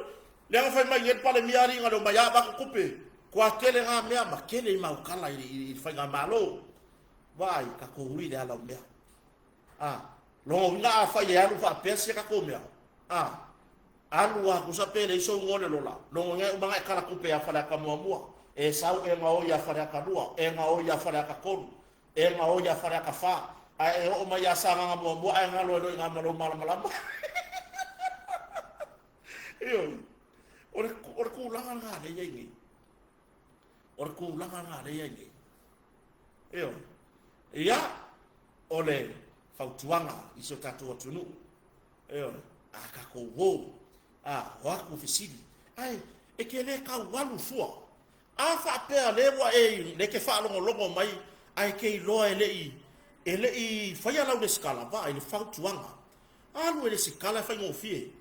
lea na fai mai nei le Palemia alii na le omai a avatu tupe, toa tele na mea ma tele i mau tala i le faigamalo. Vaai, tatou ui i le ala o mea. A, lona uiga afai e alu faapea si a tatou mea, a, alu a tusa pe leai sou igoa i le lola, lona uiga e uma ona e kala tupe ia Faleata muamua, e sau e gaoi ia Faleata 2, e gaoi ia Faleata 3, e gaoi ia Faleata 4, ae e oo mai ia Sagaga muamua ae galo ai loa i ina ma lou malamalama. Ioe. O le, o le tulaga lena lea e i ai nei. O le tulaga lena lea e i ai nei. Ioe. Ia, o le fautuaga i si o tatou atunuu. Ioe. A tatou o, a o atu fesili. Ae, e te le tau alu fua. A faapea lea ua e, lea e te faalogologo mai, ae te iloa e le i, e le i faia lau lesitala, vaai le fautuaga. Alu e lesitala e faigofie.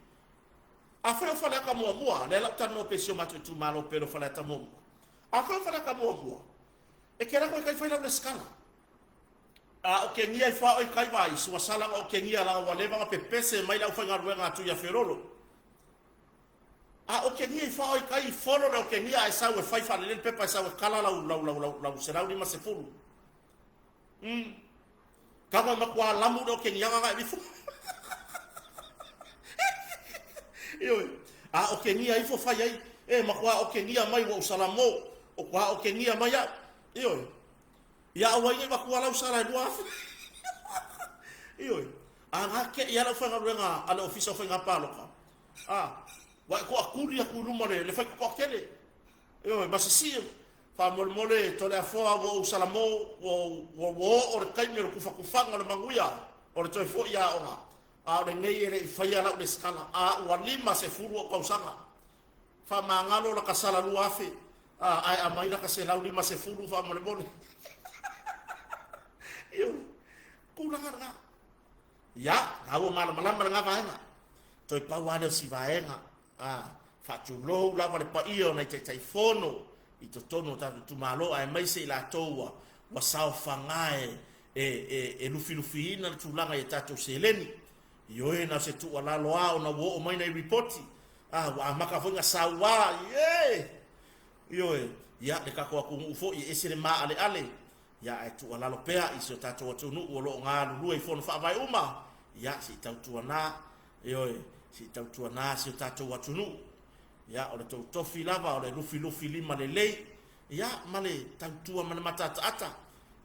Afai o Faleata muamua, lea la ou talanoa pea i si o matou itumalo pele o Faleata muamua. Afai o Faleata muamua, e te alu atu e tai fai lau lesitala. A o kegia ifo a oe i tai vaai, sua sala ona o kegia laga ua leva ona pepese mai le aufaigaluega a Tuiafelolo. A o kegia ifo a oe i tai, folo le okegia ae sau e fai faalelei le pepa e sau e kala lau lau lau lau lau 150. Tago e matua lamu le okegiaga na e ifo. Ioe. A okegia ifo fai ai, e matua okegia mai ua ou salamo, o kua okegia mai au. Ioe. Ia aua ai ne i avatua lau sala e 2000. Ioe. A gate'i lava le aufaigaluega a le Ofisa o Faiga Palota, a, ua e toatuli atu i luma le, le faitotoa tele. Ioe, ma sisie, faamolemole Toleafoa ua ou salamo, ua, ua, ua oo le taimi o le tufatufaga o le manuia o le toe foi aoga, a o lenei e le i faia lau lesitala, a ua 50 ou tausaga. Faamagalo laka sala 2000, a, ae aumai laka 150 faamolemole. Ioe, tulaga lena. Ia, na ua malamalama lena vaega. Toe pau lava lea o si vaega. A, faatulou lava le paia o nai Taitaifono i totonu o tatou itumalo, aemaise i latou ua, ua saofaga e, e, e, e lufilufiina le tulaga i a tatou seleni. Ioe, na o se tuualalo lava ona ua oo mai nai ripoti. A, ua amata foi ona saua, ie! Ioe, ia, le tatou atunuu foi e ese le maaleale, ia, ae tuualalo pea i si o tatou atunuu o lo o galulue i fono faavae uma, ia, se i tautuana, ioe, se i tautuana si o tatou atunuu. Ia, o le tou tofi lava o le lufilufi lima lelei, ia, ma le tautua ma le mataataata.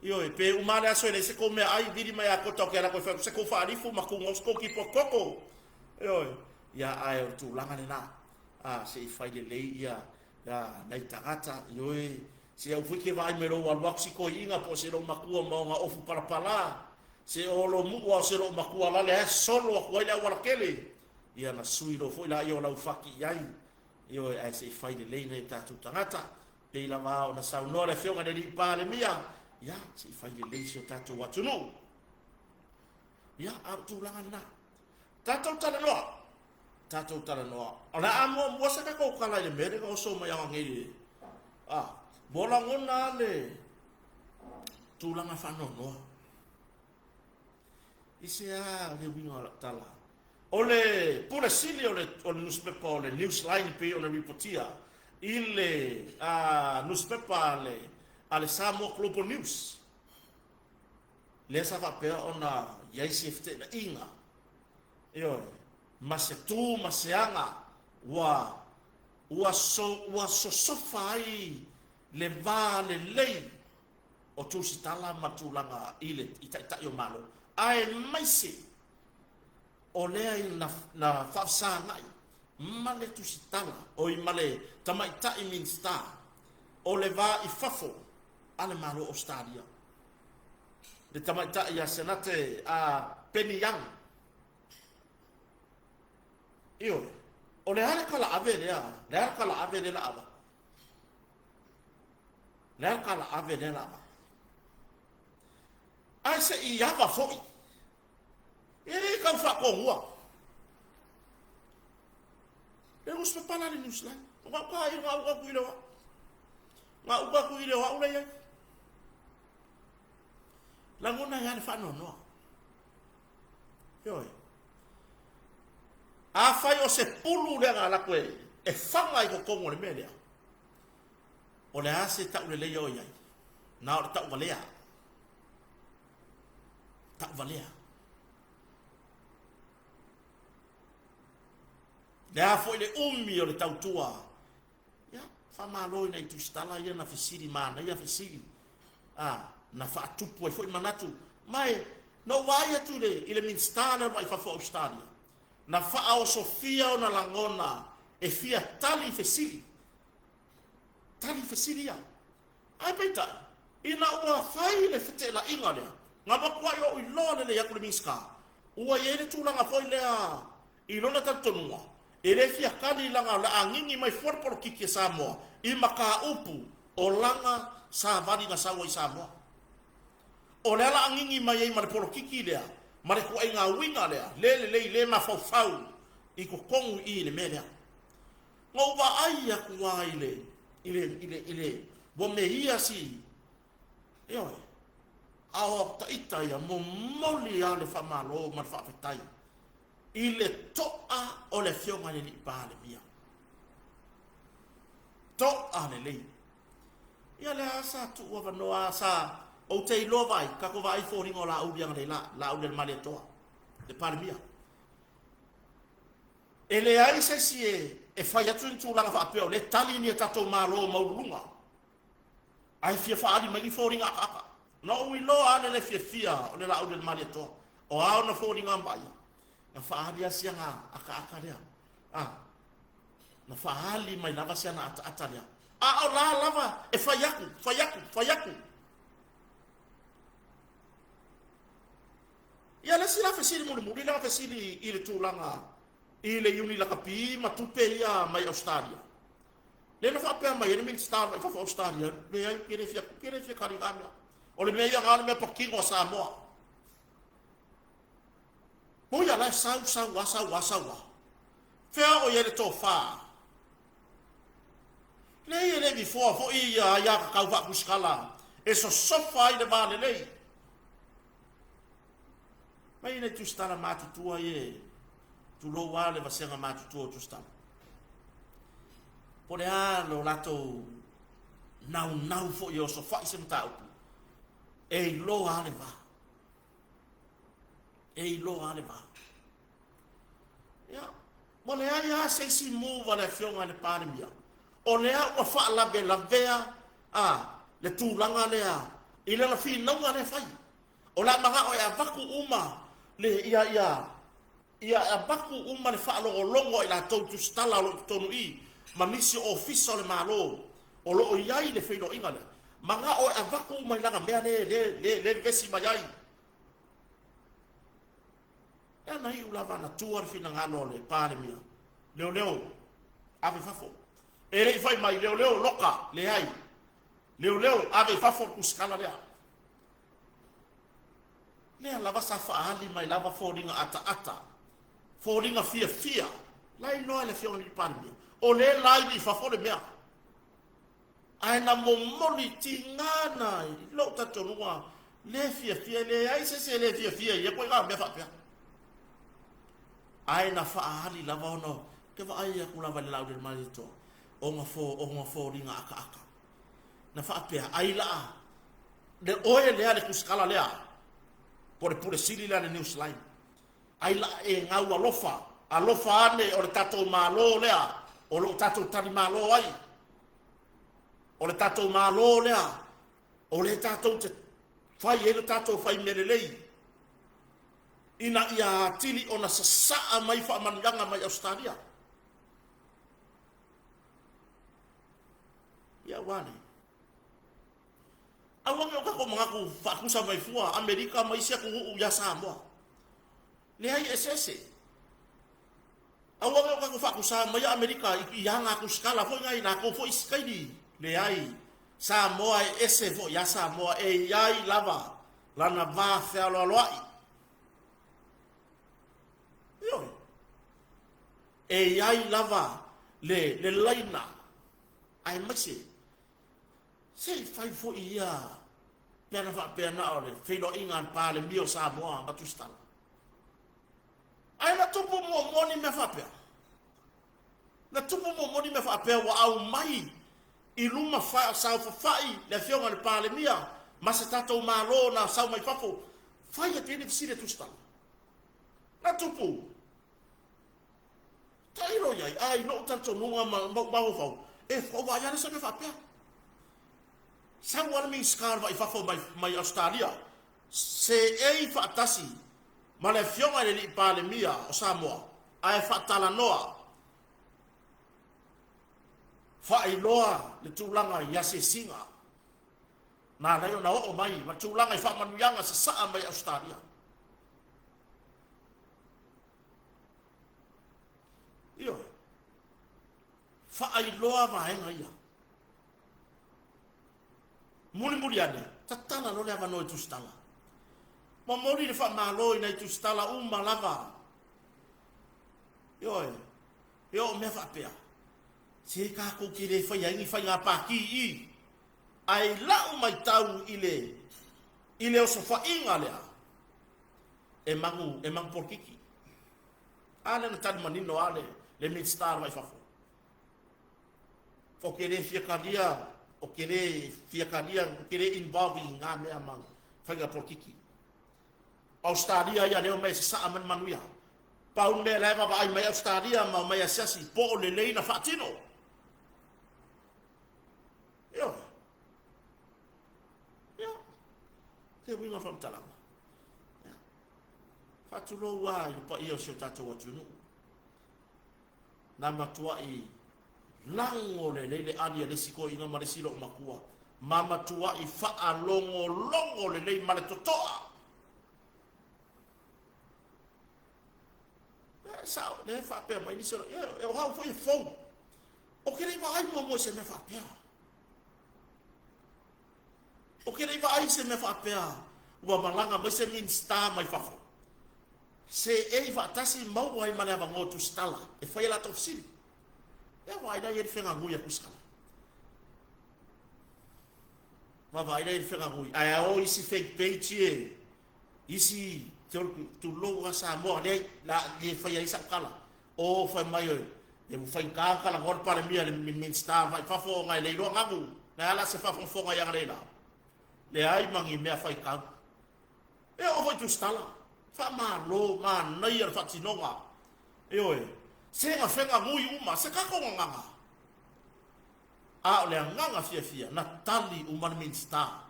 Ioe, pe uma lava le aso e leai se tou meaai, vili mai a kota o ke ala koe fai atu se tou faalifu ma tuga o se tou kipo koko. Ioe, ia, ae o le tulaga lena, a, se i fai lelei ia, ia nai tagata, ioe, se au foi ke vaai mai lou alu atu si toeaina po o se lou matua ma ona ofu palapala, se o lo mu'u a o se lou matua lale ae solo atu ai le auala tele, ia na sui loa foi laia o lau fati i ai, ioe, ae se i fai lelei nai o tatou tagata. Pei lava ona saunoa le Afioga i le Alii Palemia, ia, se i fai lelei si o tatou atunuu. Ia, a o le tulaga lena. Tatou talanoa, tatou talanoa. O le a muamua se tatou tala i le mea lea na oso mai ananei le, a, ua lagona lava le tulaga faanoanoa. I se a le uiga o lau tala? O le Pule Sili o le, o le nusipepa o le Newsline pei ona ripotia i le a, nusipepa a le, a le Samoa Global News, lea sa faapea ona i ai se feteenaiga, ioe, ma se tu ma se aga ua, ua, so, ua sosofa ai le va lelei o tusitala ma tulaga i le i taitai o Malo. Aemaise o lea i na, na faafesagai ma le tusitala, oi ma le tamaitai Minisita o le Va i Fafo a le Malo o Ausetalia, le tamaitai a Senate a Penny Young. Ioe, o le a le tala ave lea, le a le tala ave lea la ava? Le a le tala ave lea la ava? Ae se i ava foi. E le tau faatonua. Le nusipepa la le Newsline. O gau ka i gau atu i le o. Gau atu i le o au le iai. Lagona ai le faanoanoa. Ioe. Afai o se pulu lea na alu atu e faga i totonu o le mea lea, o le a se tauleleia o i ai? Na o le tauvalea. Tauvalea. Le a foi le umi o le tautua. Ia, faamalo i nai tusitala ia na fesili manaia fesili. Na faatupu ai foi manatu. Ma e, na ou vaai atu i le Minisita lea o le Va i Fafo o Ausetalia, na faaosofia ona lagona e fia tali fesili. Tali fesili ia. Ae peitai, ina ua fai le feteelaiga lea, na matuai ou iloa lelei atu le Minisita, ua i ai le tulaga foi lea i lona talitonuga, e le fia tali laga o le a gigi mai fua le polokiki a Samoa i mataupu o lana savali na sau ai i Samoa. O le ala agigi mai ai ma le polokiki lea, ma le tuaiga uiga lea, le lelei, le mafaufau i totonu i i le mea lea. Na ou vaai atu lava i le, i le, i le, i le, ua meia si, ioe, a o ita ia momoli lava le faamalo ma le faafetai i le to'a o le afioga i le alii Palemia. To'a lelei. Ia lea sa tuu avanoa sa ou te iloa vaai, tatou vaai foliga o Laauli agalelei la, Laauli a le Malietoa, le Palemia. E leai se isi e fai atu ni tulaga faapea o lea e tali ni a tatou Malo maualuluga, ae fia faaali mai ni foliga akaaka. Na ou iloa lava le le fiafia o le Laauli a le Malietoa, o a ona foliga vaaia, na faaali lava siana akaaka lea. Na faaali mai lava siana ataata lea. A o la lava e fai atu, fai atu, fai atu. Ia le isi la fesili mulimuli lea na fesili i le tulaga i le iuni lakapi ma tupe ia mai Ausetalia. Lea na faapea mai ai le Minisita o le Va i Fafo o Ausetalia, leai, ou te le fia, ou te le fia tali i na mea. O le mea ia na o le mea patino a Samoa. Ui a la e sau, sau a, sau a, sau a. Fea o i ai le tofa? Leai, e le vifoa foi ia aiatatau faakusikala e sosofa ai le va lelei. Mai nai tusitala matutua ia, tulou lava le vasega matutua o tusitala. Po o le a lo latou naunau foi e osofai se mataupu, e iloa lava le va. E iloa lava le va. Ia, ua leai lava se isi move a le afioga i le Palemia, o lea ua faalavelavea a le tulaga lea i lana finauga lea e fai. O le a manao e avatu uma le ia ia ia avatu uma le faalogologo a i latou tusitala o lo o i totonu i ma nisi o ofisa o le Malo o lo o i ai le feiloaiga lea. Manao e avatu uma i lana mea le le le le vevesi mai ai. E ana iu lava na tua le finagalo o le Palemia, leoleo, ave i fafo. E le i fai mai, leoleo, loka, leai. Leoleo, ave i fafo le tusikala lea. Lea lava sa faaali mai lava foliga ataata, foliga fiafia, la iloa e le afioga i le Palemia, o lea la i fafo le mea. Ae na momoli tiga na i lou talitonuga le fiafia, leai se isi e le fiafia i ia ituaiga mea faapea. Ae na faaali lava ona ou te vaai atu lava i le Laau i le Malietoa, ona foliga akaaka. Na faapea, ai laa, le oe lea le tusikala lea, po o le pule sili lea le Newsline. Ai laa e gau alofa, alofa ane o le tatou Malo lea, o loo tatou talimalo ai. O le tatou Malo lea, o le tatou te fai ai le tatou fai mea lelei. Ina ia atili ona sasaa mai faamanuiaga mai Ausetalia. Ia ua le. Aua ne i o tatou manatu faatusa mai fua Amerika ma isi atunuu ia Samoa. Leai, e eseese. Aua ne i o tatou faatusa mai Amerika i aga tusitala foi na i latou foi isi taimi. Leai, Samoa e ese foi ia Samoa, e i ai lava lana va fealoaloai. Ioe. E i ai lava le, le laina, aemaise se i fai foi ia pe ana faapea na o le feiloaiga a le Palemia o Samoa ma Tusitala. Ae na tupu muamua ni mea faapea. Na tupu muamua ni mea faapea ua aumai i luma saofafai le afioga i le Palemia ma se tatou Malo na sau mai fafo, fai atu i ai le fesili a Tusitala. Na tupu. Tailo i ai, a i lou talitonuga ma ou mafaufau, e vaai lava se mea faapea. Sau lava le Minisita o le Vai Fafo mai, mai Ausetalia, seei faatasi ma le afioga i le Alii Palemia o Samoa, ae faatalanoa, faailoa le tulaga i asiasiga na ala ai ona oo mai ma tulaga i faamanuiaga sasaa mai Ausetalia. Ioe. Faailoa vaega ia. Mulimuli ane, tatala loa le avanoa i Tusitala. Momoli le faamalo i nai Tusitala uma lava. Ioe, e oo mea faapea, se tatou te le faia ai ni faiga pati i i. Ae i lau maitau i le, i le osofaiga lea, e manu, e manu polokiki. A lea na tali manino lava le, le Minisita o le Vai Fafo. Ou te le fia talia, ou te le fia talia, ou te le involve i ngā mea ma faiga polokiki. Australia ia lea o mai e sasaa mai le manuia. Pau le mea la e vaavaai mai Australia ma omai asiasi po o lelei na faatino. Ioe. Ia. Te uiga o le faamatalaga. Ia. Faatulou lava i le paia o si o tatou atunuu. Na matuai lago lelei le ali a le isi toeaina ma le isi loomatua, ma matuai faalogologo lelei ma le totoa. E sao, lea e faapea mai nisi, e o au foi e fou. Ou te le i vaai muamua i se mea faapea. Ou te le i vaai i se mea faapea ua malaga mai se Minisita mai fafo. Seei faatasi maua ai ma le avanoa Tusitala e fai a latou fesili. Ia vaai la i ai le feganui a Tusitala. Vaavaai la i ai le feganui. Ae a o isi fake page e isi tulou a Samoa leai la le fai ai sau tala. O fai mai e ua faigata ona talanoa le Palemia i le Minisita mai fafo ona e le iloa galu. Le a la se faafogafoga i aga Leai ma ni mea faitau. E oo foi i Tusitala. Faamalo, manaia le faatinoga. Ioe, se gafega nui uma, se tatou gagana. A o le agaga fiafia, na tali uma le Minisita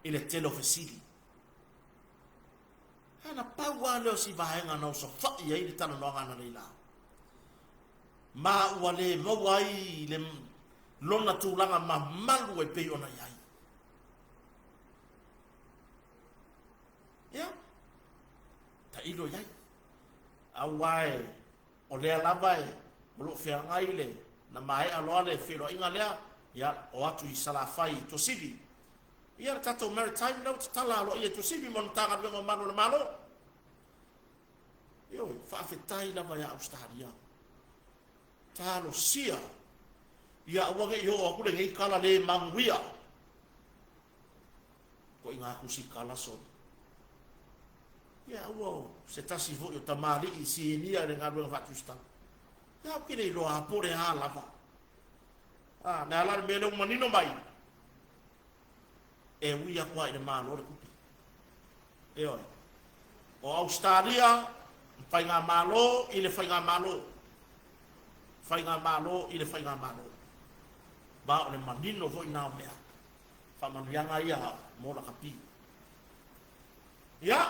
i le tele o fesili. Ae na pau lava lea o si vaega na osofai ai le talanoaga analeila. Ma ua le maua ai le lona tulaga mamalu e pei ona i ai. Ia, tailo i ai. Aua e, o lea lava e, o lo o feagai le, na maea loa le feiloaiga lea, ia, o atu i Salafai i Tuasivi. Ia, le tatou Maritime lea ua tatala aloaia i Tuasivi mo le Matagaluega o Malu o le Malo. Ioe, faafetai lava ia Ausetalia. Talosia, ia aua ne i oo atu lenei tala le manuia. Koʻiga tusitala soli. Ia aua o se tasi foi o tamalii sinia i le galuega faatusitala. Ia ou te le iloa lava po o le a lava. A, le a la le mea lea ua manino mai? E ui atu lava i le Malo le tupe. Ioe. O Ausetalia, faigamalo i le faigamalo. Faigamalo i le faigamalo. Ma o le manino foi na o mea. Faamanuiaga ia mo lakapi. Ia,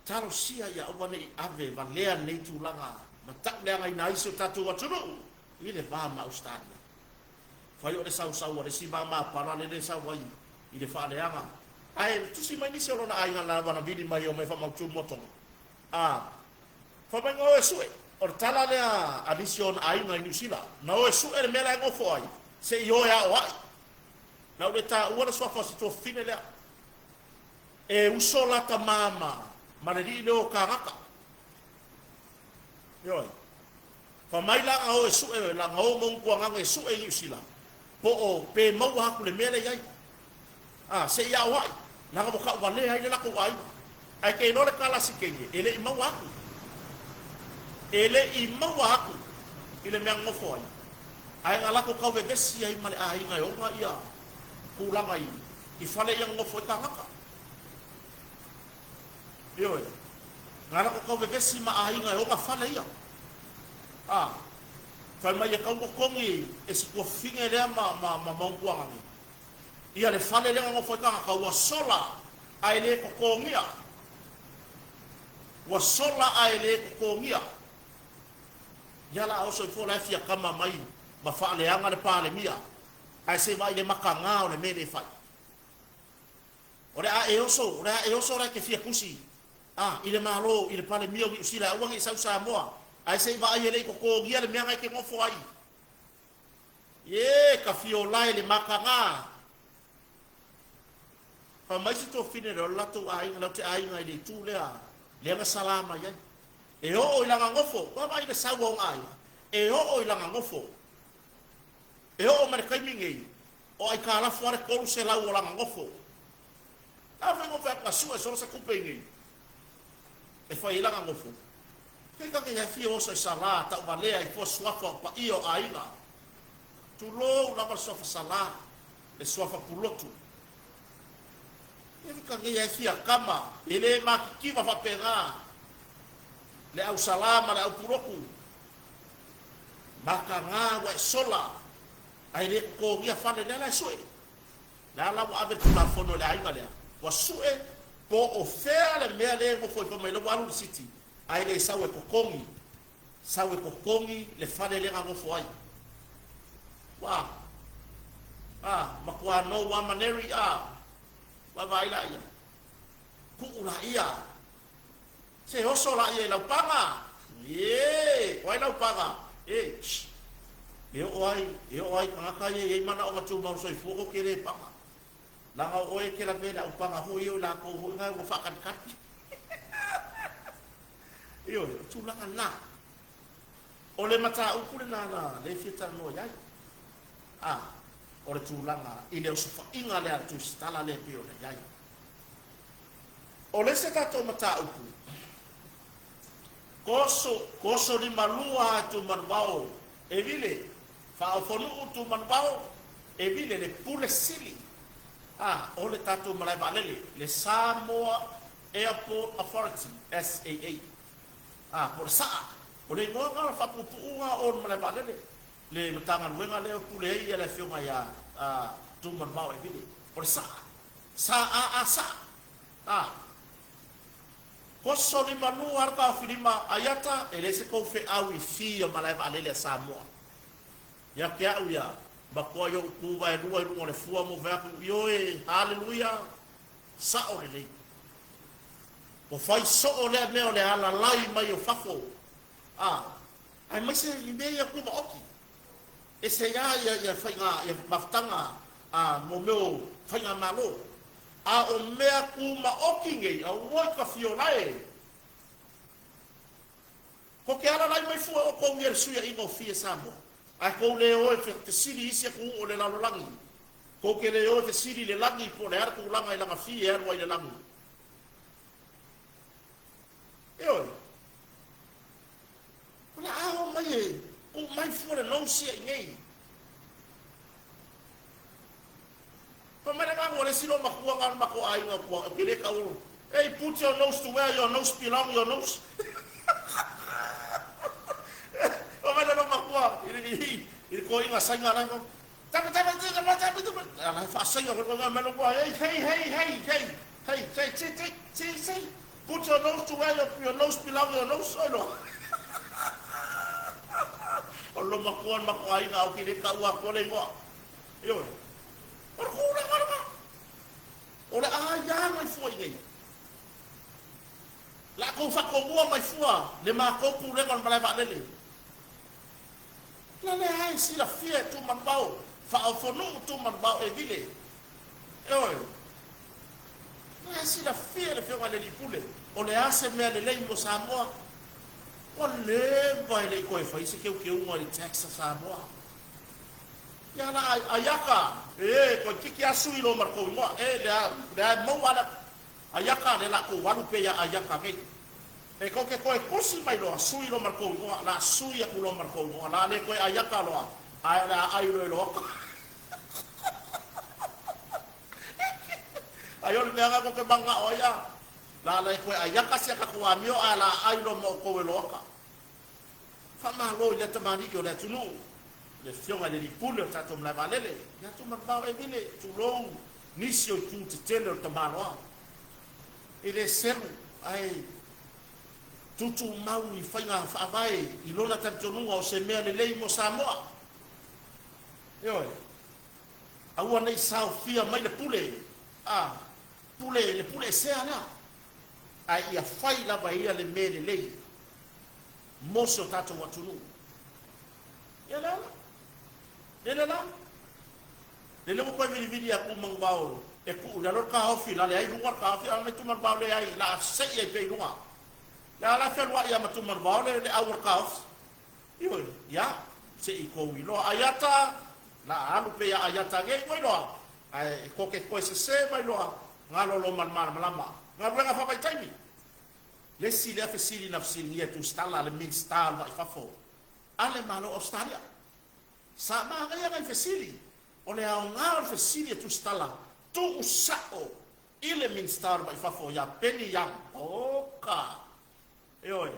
Talosia ia aua ne i ave valea lenei tulaga ma ta'uleagaina ai si o tatou atunuu i le va ma Ausetalia. Fai o le sausau a le isi va mapala lele e sau ai i le faaleaga. Ae tusi mai nisi o lona aiga na ua na vili mai e omai e faamautu le motoga. A fai mai na o e su'e, o le tala lea a nisi o ona aiga i Niu Sila, na o e su'e le mea la e nofo ai, se i o e aoa'i. Na ou le taua le suafa o si tuafafine lea. E uso la tama ma ma le lii lea o Kanaka. Ioe. Fa mai la na o e su'e, la na o ma Utuagaga e su'e i Niu Sila, po o pe maua atu le mea lea i ai. A, se i aoa'i, leaga ua ta'uvalea ai le latou aiga. Ae te iloa le tala a si teine, e le i maua atu. E le i maua atu i le mea nonofo ai, ae na latou tau vevesi ai ma le aiga e ona ia tulaga i i fale ia nonofo ai tagata. Ioe. Na latou tau vevesi ma aiga e ona fale ia. A, fai mai e tau totogi e si tuafafine lea ma, ma, ma Mauntuagane. Ia le fale lea na nofo ai tagata ua sola ae le totogia. Ua sola ae le totogia. Ia la oso ifo la e fia kama mai ma faaleaga le Palemia, ae se vaai le makaga o le mea le fai. O le a e oso, o le a e oso la e te fia tusi a i le Malo, i le Palemia o Niu Sila, aua ne i sau Samoa, ae se i vaai e le i totogia le mea na e te nofo ai. Ie, ka fiola e le makaga. Fa mai si tuafafine lea o le latou aiga, latou te aiga i le itu lea, lea na sala mai ai. E oo i lana nofo, vaavaai i le sau a ona aiga, e oo i lana nofo. E oo mai le taimi nei, o aitalafu lava le 300 o lana nofo. A fai nofo atu na sue solo se tupe i nei e fai ai lana nofo. Kei ka kei fia oso i sala, ta'uvalea i fua suafa o paia o aiga. Tulou lava le suafa Salā, le suafa Pulotu. E ka nei fia kama, e le makikiva faapena le au Salā ma le au Pulotu. Makaga ua e sola, ae le totogia fale lea la e su'e. Le a la ua ave le Tulafono i le aiga lea, ua su'e po o fea le mea lea e nofo ai fai mai la ua alu i le siti, ae le sau e totogi, sau e totogi le fale lea na nofo ai. Ua a, matua nou lava maneri a, vaavaai laia, tuu laia, se oso laia i Laupaga, ie, o ai Laupaga, e, shh, e oo ai, e oo ai tagata ia e i ai manaoga tumau soifua tou te le paga. Leaga o oe e te lavea i le aupaga foi ia o i latou foi na ua faakalikali. Ioe, o tulaga na. O le mataupu lena na lea e fia talanoa i ai. A, o le tulaga i le osofaiga lea a le Tusitala lea e pei ona i ai. O le isi a tatou mataupu, Koso, koso limalua a Tumanuvao e vile, faaofonuu Tumanuvao e vile le Pule Sili a o le tatou malae vaalele, le Samoa Airport Authority, SAA. A, po o le saa. O le igoa lena o le faapuupuuga o le malae vaalele, le Matagaluega lea e pule ai le Afioga ia Tumanuvao e vile. O le saa. Sa-a-a saa. A. Koso limalua le taofilima Aiata, e leai se tou feau i fī o malae vaalele a Samoa. Ia te a'u ia, matua i o'u tu vaelua i luga o le fua ma ou fai atu, Ioe, Haleluia! Sa'o lelei. Ua fai so'o lea mea o le alalai mai o fafo, a, aemaise i mea ia tumaoti. Ese ai lava ia, ia faiga, ia mafutaga, a, mo mea o faigamalo. A o mea tumaoti nei, auoi ka fiola e. Ko te alalai mai fua outou ia le suiaʻiga o fī e Samoa, ae tou le o e fesili i isi atunuu o le lalolagi. Tou te le o e fesili i le lagi po o le a le tulaga i lana fī e alu ai i le lagi. Ioe. O le a o mai e tuu mai fua le nose i nei. Fai mai le agaga o le isi loomatua na o le matou aiga ua ou te le tau Hey, put your nose to where your nose belong, your nose. Fai mai le loomatua i le toeaina Saina la Tama tama tama tama tama ala faasaina foi mai loomatua, hey, hey, hey, hey, hey, hey, hey, hey, hey, hey. Put your nose to where your nose belong, your nose, oi loa. O le lomatua o le matou aiga au ki le taua atu le igoa. Ioe. O le tulaga lena. O le aia mai fua i nei. La kou faatomua mai fua le matou pulega o le malae vaalele. La lea e silafia e Tumanuvao, faaofonuu Tumanuvao e vile. Ioe. La e silafia e le Afioga i le Alii Pule, o le a se mea lelei mo Samoa. Ua leva e le i toe fai se teuteuga i le tax a Samoa. Ia la Aiaka, e toeitiiti lava sui loa ma le tou igoa, e lea, lea e maua le Aiaka, lea la tou alu pea ia Aiaka nei. E tou te toe tusi mai loa, sui loa ma le tou igoa, la sui atu loa ma le tou igoa, la le toe Aiaka loa, ae o le a ai loa e Loata. Ai o le mea lena tou te mananao ai a? La le toe Aiaka si a tatou amio ae la ai loa ma outou e Loata. Faamalo i lea tamalii o le atunuu, le Afioga i le Alii Pule o le tatou malae vaalele, ia Tumanuvao Emile, tulou nisi o itu tetele o le tamaloa. E le selu ae tuutuumau i faiga faavae i lona talitonuga o se mea lelei mo Samoa. Ioe, aua ne i saofia mai le pule, a, pule, le pule esea lea, ae ia fai lava e ia le mea lelei mo si o tatou atunuu. Ia le ala. Lele la. Lele ua toe vilivili atu Manuvao e tuu i lalo le taofi, la leai luga le taofi, a mai Tumanuvao leai, la sei ai pea i luga. Le ala fealuai ia ma Tumanuvao le au o le taofi. Ioe, ia, se i kou iloa Aiata, la alu pea ia Aiata nei ua iloa, ae e koke koe sese mai loa, galo loa ma le malamalama. Galuega faavaitaimi. Le isi lea fesili na fesiligia e Tusitala le Minisita o le Vai Fafo a le Malo o Ausetalia. Sa manaia nai fesili. O le aoga o le fesili e Tusitala, tuusao i le Minisita o le Vai Fafo ia Penny Young. Oka! Ioe.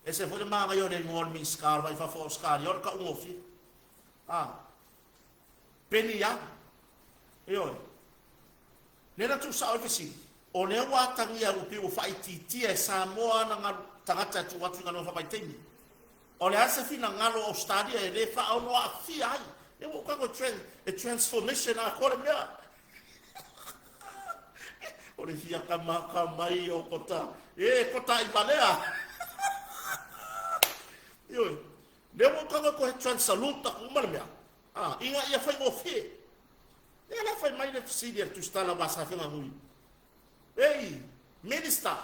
Ese foi le manaia o le igoa o le Minisita o le Vai Fafo o Ausetalia, o le taugofie. A. Penny Young. Ioe. Lea na tuusao ai le fesili, o lea ua atagia ua pei ua faaitiitia e Samoa ana galu tagata e tuu atu i galuega faavaitaimi. O le a se finagalo o Ausetalia e le faaono aafia ai? Lea ua ou tago e transformation atoa le mea. O le fia kamakamai o kota, e kota i valea. Ioe, lea ua ou tago e kohe transalute atu uma le mea. Ah, ina ia faigofie. Lea la fai mai le fesili a le Tusitala aua sa feganui. Ei, Minister,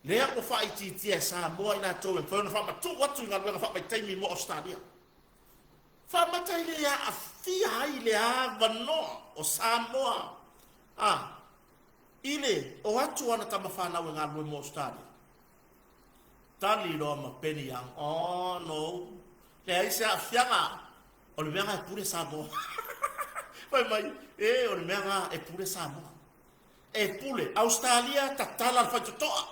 lea ua faaitiitia e Samoa i latou e mafai ona faamatuu atu i galuega faavaitaimi mo Ausetalia. Faamata i le aafia ai le avanoa o Samoa a i le o atu ana tama fanau e galulue mo Ausetalia. Tali loa ma Penny Young, oh no, leai se aafiaga, o le mea na e pule Samoa. Fai mai, e, o le mea na e pule Samoa. E pule, Australia tatala le faitotoa,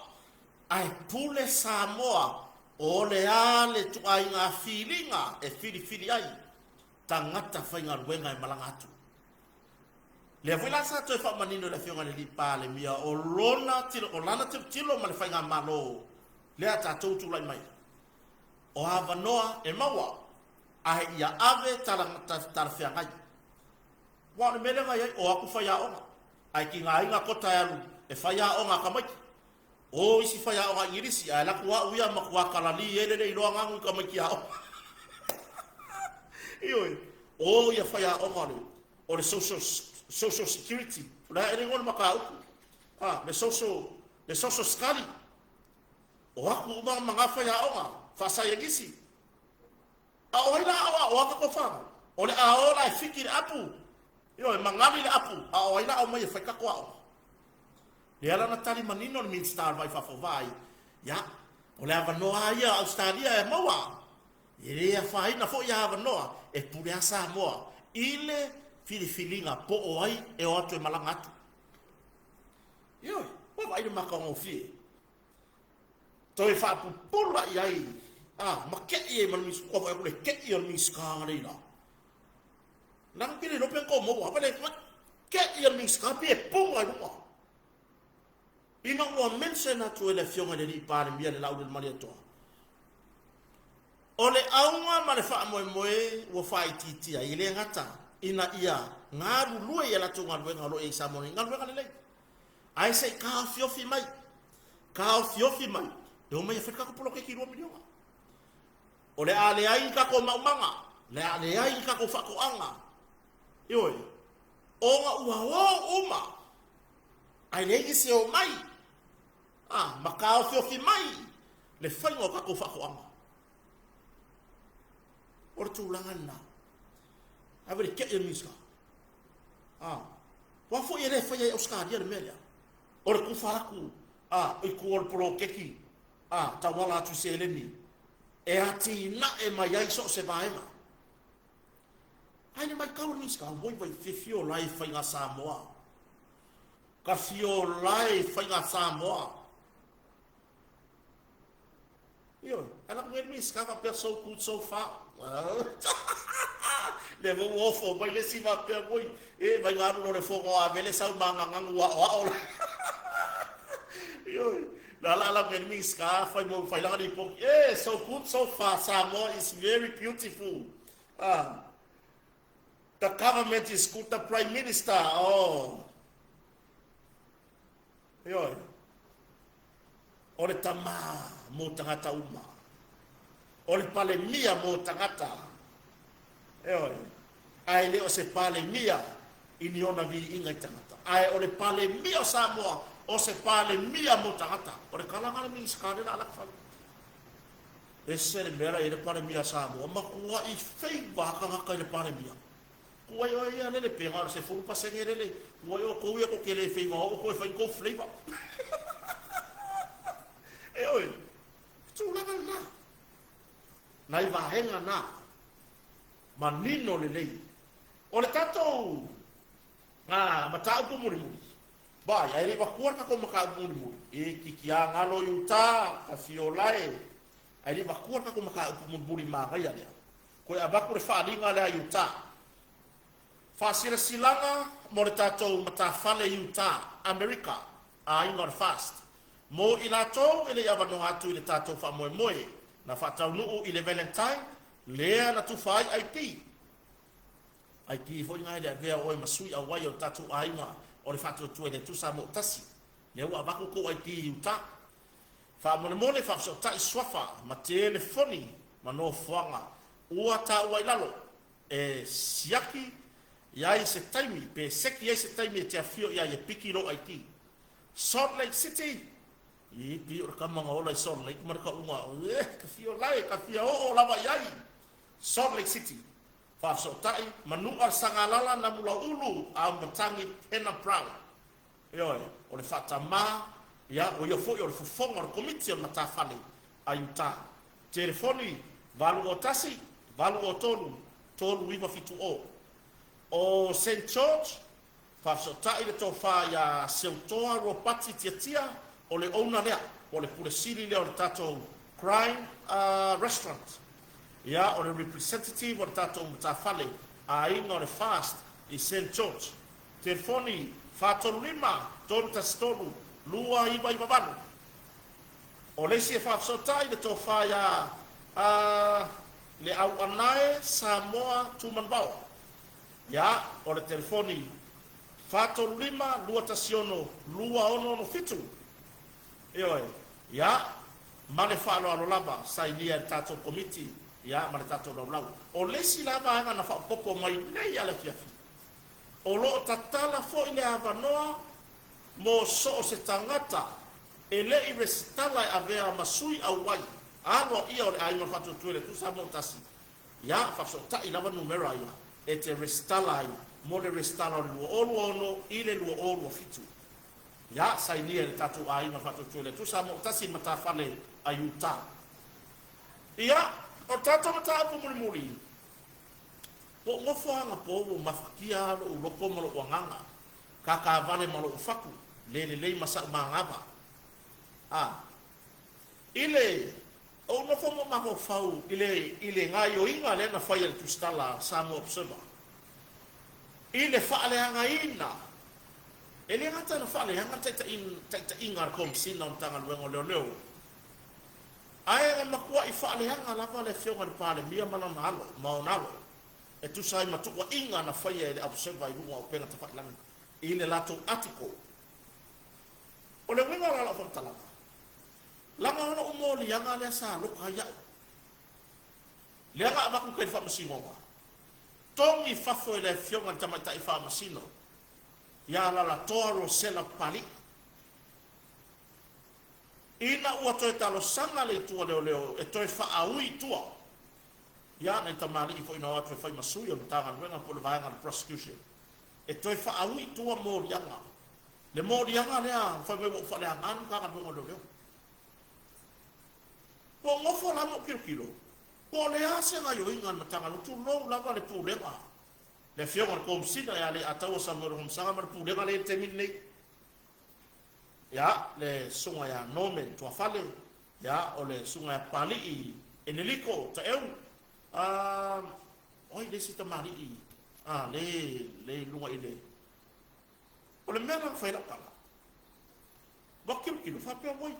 ae pule Samoa o le a le tuaiga filiga e filifili ai tagata faigaluega e malaga atu. Lea foi la sa toe faamanino e le Afioga i le Alii Palemia o lona tilo, o lana tilotilo ma le faigamalo lea a tatou tulai mai. O avanoa e maua, ae ia ave tala, talafeagai. Aua o le mea lea na i ai, o atu faiaoga, ae tigaina kota e alu e fai aoga a tamaiti. O isi faiaoga Igilisi, ae alu atu au ia matua kalali ele le iloa ganu i tamaiti aoga. Ioe, o ia faiaoga o le o le social, social security, o le a ele igoa le mataupu, a, le social, le social study. O atu uma ma ngā faiaoga, faasaienisi. A o ai la o aoga ko whanau? O le ao la e fiki le apu. Ioe, mangali le apu, a o ai la ao mai e whai kako aoga. Lea la na tali manino le Minista o le Vai Fafo Vaai, ia, o le avanoa ia Australia e maua. E le afaina foi ia avanoa e pule a Samoa i le filifiliga po o ai e o atu e malaga atu. Ioe, ua vaai le matagofie. Toe faapupula i ai, a, ma ke'i ai ma le Minisita, ua vaai atu le ke'i o le Minisita na leila. Lana pili lope ko maua, va le ke'i o le Minisita pi e punga i luga. Ina ua mention atu e le Afioga i le Alii Palemia le Lauluilemalietoa, o le auga ma le faamoemoe ua faaitiitia ai, e le gata ina ia galulue i a latou galuega o lo o i ai i Samoa nei, galuega lelei, ae se i taofiofi mai, taofiofi mai, e omai e fai le tatou poloketi $2 miliona. O le a leai ni tatou maumaga, o le a leai ni tatou faatoaga, ioe, ona ua o uma, ae leai nisi e omai, a, ma taofiofi mai le faiga o tatou faatoaga. O le tulaga lena. Ae le te'i o le Minisita. A, o a foi e le faia e Ausetalia le mea lea? O le tufa atu a, i tua o le poloketi a, tauala atu i seleni e atinae mai ai so o se vaega. Ae le matau a le Minisita, oi vai fiafia o la e faiga Samoa. Ka fia o la e faiga Samoa. Ioe, ae lako nei le Minisita faapea so good so far. Lea foi ua ofo mai le isi faapea foi, e vai galu lo le fono a vele sau magaganu aoao la. Ioe, na ala ala mai le Minisita fai mo fai lana lipoti, e so good so far, Samoa is very beautiful. Ah, the government is good, the Prime Minister, oh. Ioe, o le tamā mō tagata uma. O le Palemia mō tagata. Ioe, ae le o se Palemia i ni ona viiga i tagata. Ae o le Palemia o Samoa, o se Palemia mō tagata. O le tala lena a le Minisita lea o le a lata fai. Ese le mea la i ai le Palemia a Samoa, matuai feiva lava tagata i le Palemia. Kuai oe ia lele pe na o le 10% lele, kuai outou ia tou te le feiva oo toe fai ni tou flavor. E oi, tulaga lena. Nai vaega na, manino lelei. O le tatou mataupu mulimuli, vai, ae le i avatua le tatou mataupu mulimuli, e titia galo i uta, ka fiolae, ae le i avatua le tatou mataupu mulimuli manaia lea. Toe avatu le faaaliga lea i Utah. Faasilasilaga mo le tatou matafale i Utah, Amerika, aiga o le FAST. Mo i latou e le i avanoa atu i le tatou faamoemoe na faataunuu i le Valentine lea na tufa ai IP. IP foi na e le avea oe ma sui auai o le tatou aiga o le Faatuatua i le Atua Samoa Tasi. Lea ua avatu tou IP i Utah. Faamolemole faafesootai suafa ma telefoni ma nofoaga ua taua i lalo e siaki i ai se taimi pe seki ai se taimi e te afio i ai e piki lou ID. Salt Lake City, Ii, pei o le tama na ola i Salt Lake ma le tauga, eh, ka fia lae, ka fia oo lava i ai. Salt Lake City, Faafesootai, Manu'a Sagalala Namulau'ulu Aumatangi Pena Brown. Ioe, o le faatamā, ia, o ia foi o le fofoga o le Komiti o le Matafale a Utah. Telefoni, 801 823 3970. O Saint George, faafesootai le tofa iā Seutoa Ropati Tiatia, o le owner lea, po o le pule sili lea o le tatou Crime Restaurant. Ia, o le representative o le tatou matafale aiga o le FAST i Saint George. Telefoni, 435 313 2998. O le isi e faafesootai le tofa iā a le Auanae Samoa Tumanuvao. Ia, o le telefoni, 435 216 2667. Ioe. Ia, ma le faaaloalo lava, sainia e le tatou Komiti, ia, ma le tatou laulau. O le isi la vaega na faaopoopo mai nei lava le afiafi, O lo o tatala foi le avanoa mo so o se tagata e le i resitala e avea ma sui auai aloaia o le Aiga o le Faatuatua i le Atua Samoa Tasi, ia faafesootai lava numera ia e te resitala ai mo le resitala o le 2026 i le 2027. Ia sainia e le tatou Aiga o le Faatuatua i le Atua Samoa Tasi i le matafale a Utah. Ia, o le tatou mataupu mulimuli, Ua ou nofo anapo ua ou mafatia lou loto ma lou agaga, kakavale ma lou fatu, le lelei ma sa'u manava. A i le ou nofo ma mafaufau i le i le gaoioiga lea na fai e le tusitala Samoa Observer i le faaleagaina E le gata ina faaleaga le taitaiga a le Komesina o Matagaluega o Leoleo, ae na matuai faaleaga lava le Afioga i le Palemia ma lana alo, ma ona alo, e tusa ai ma tuuaiga na faia e le Observer i luga o upega tafailagi i le latou article. O le uiga la o lau faamatalaga, leaga o lou moliaga lea sa loka ai au, lea na avatu i tai i le Faamasinoga, togi i fafo e le Afioga i le Tamaitai Faamasino ia Alalatoa Rosella Papalii. Ina ua toe talosaga le itu a leoleo e toe faaui i tua ia nai tamalii foi na o atu e fai ma sui o le Matagaluega po o le vaega o le prosecution, e toe faaui i tua moliaga. Le moliaga lea fai mai ua ou faaleaga le Matagaluega o Leoleo. Ua ou nofo la ma ou tilotilo, po o le a se gaoioiga a le Matagaluega, tulou lava le Pulega, le Afioga i le Komesina ia Leiataua Samuelu Afamasaga ma le Pulega lea i le taimi lenei. Ia, le Susuga ia Norman Tuafale, ia, o le Susuga ia Papalii Eneliko Taeu, o ai le isi tamalii, a, le, le i luga i le... O le mea la na fai ai lau tala, ua tilotilo, faapea, oi,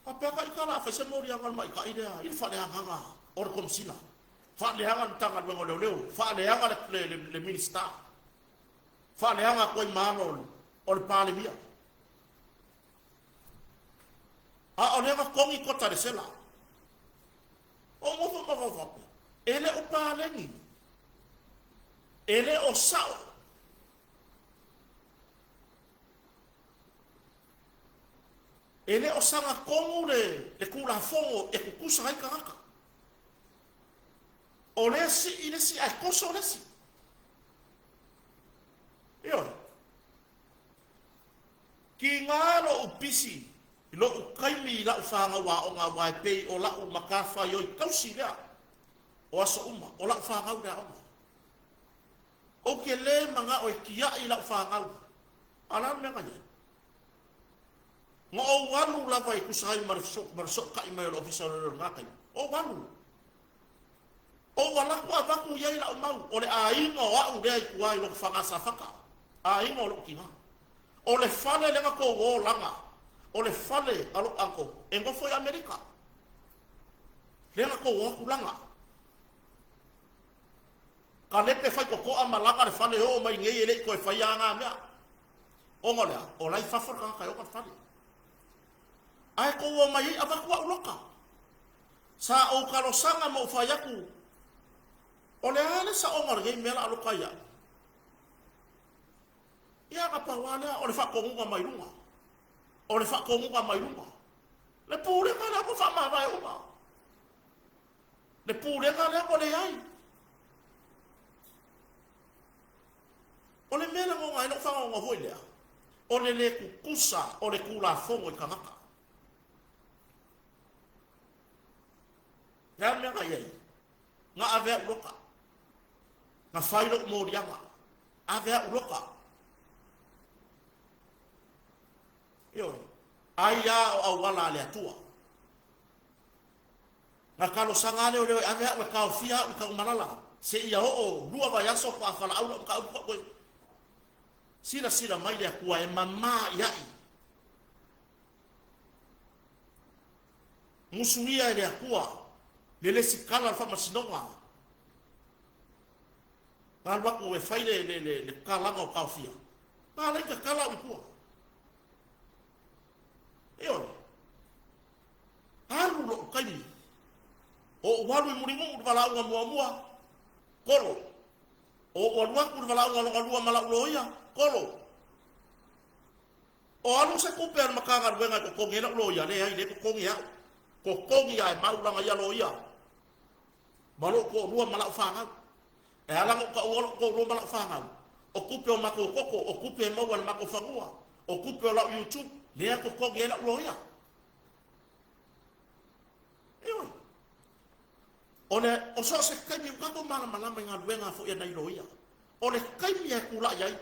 faapea ka ita la fai se moliaga o le maita'i lea i le faaleagaga o le Komesina, faaleaga le Matagaluega o Leoleo, faaleaga le Minisita, faaleaga atu ai ma alo o le Palemia. A o lea na togi kota i le sela. O nofo ma faapea, e le o paleni, e le o sao. E le o sagatonu le Tulafono e tutusa ai tagata. O lea sii le isi ae toso le isi. Ioe. Tiga lou pisi i lou taimi i lau fanau aoga aua e pei o lau matafaioi tausi lea o aso uma, o lau fanau i le aoga. Ou te le manao e tiai lau fanau. A o le a le mea na i ai? Na ou alu lava e tusa ai ma le fesootai mai o le Ofisa o Leoleo i lena taimi. Ou alu. Ou alu atu avatu i ai lau mau, o le aiga o au lea i tua i Lotofaga Safata, aiga o lou tina. O le fale lea na tou olaga, o le fale a lou uncle e nofo i Amerika. Lea na tou o atu laga. Kalepe faitotoa ma laga le fale e oo mai nei e le i toe faia lava na mea. Ona o le a? O la e i fafo le tagata e ona le fale. Ae tou o mai ai avatu au loka. Sa ou talosaga ma ou fai atu, o le a le saoga o lenei mea la a loka ai au? Ia na pau lava lea o le faatonuga mai luga. O le faatonuga mai luga. Le pulega lea ua faamavae uma. Le pulega lea ua leai. O le mea e lagona ai lou faagaoga foi lea, o le le tutusa o le Tulafono i tagata. Le a le mea na i ai? Na ave au loka. Na fai lou moliaga. Ave au loka. Ioe. Ai lava o auala a le Atua. Na talosaga lava leoleo e ave au e taofia au i Tanumalala seia oo 2 vaiaso faatoa falaau lau mataupu faatoa silasila mai le Atua e mama i ai. Musuia e le Atua le lesitala o le faamasinoga. Na alu atu e fai le tatalaga o taofia, na ala ai tatala au i tua. Ioe. Alu lou taimi. Ou alu i Mulinuu i le valaauga muamua, kolo. Ou alu atu i le valaauga lona lua ma lau loia, kolo. O alu se tupe a le Matagaluega e totogi ai lau loia, leai, lea e totogi e au. Totogi lava e mau lana ia loia ma lou toalua ma lau fanau. E ala ona ou taua lou toalua ma lau fanau, o tupe o matou toto, o tupe e maua i le matou fanua, o tupe o lau YouTube, lea e totogi ai lau loia. Ioe. O le, o so o se taimi, ua tatou malamalama i galuega foi a nai loia. O le taimi e tulai ai,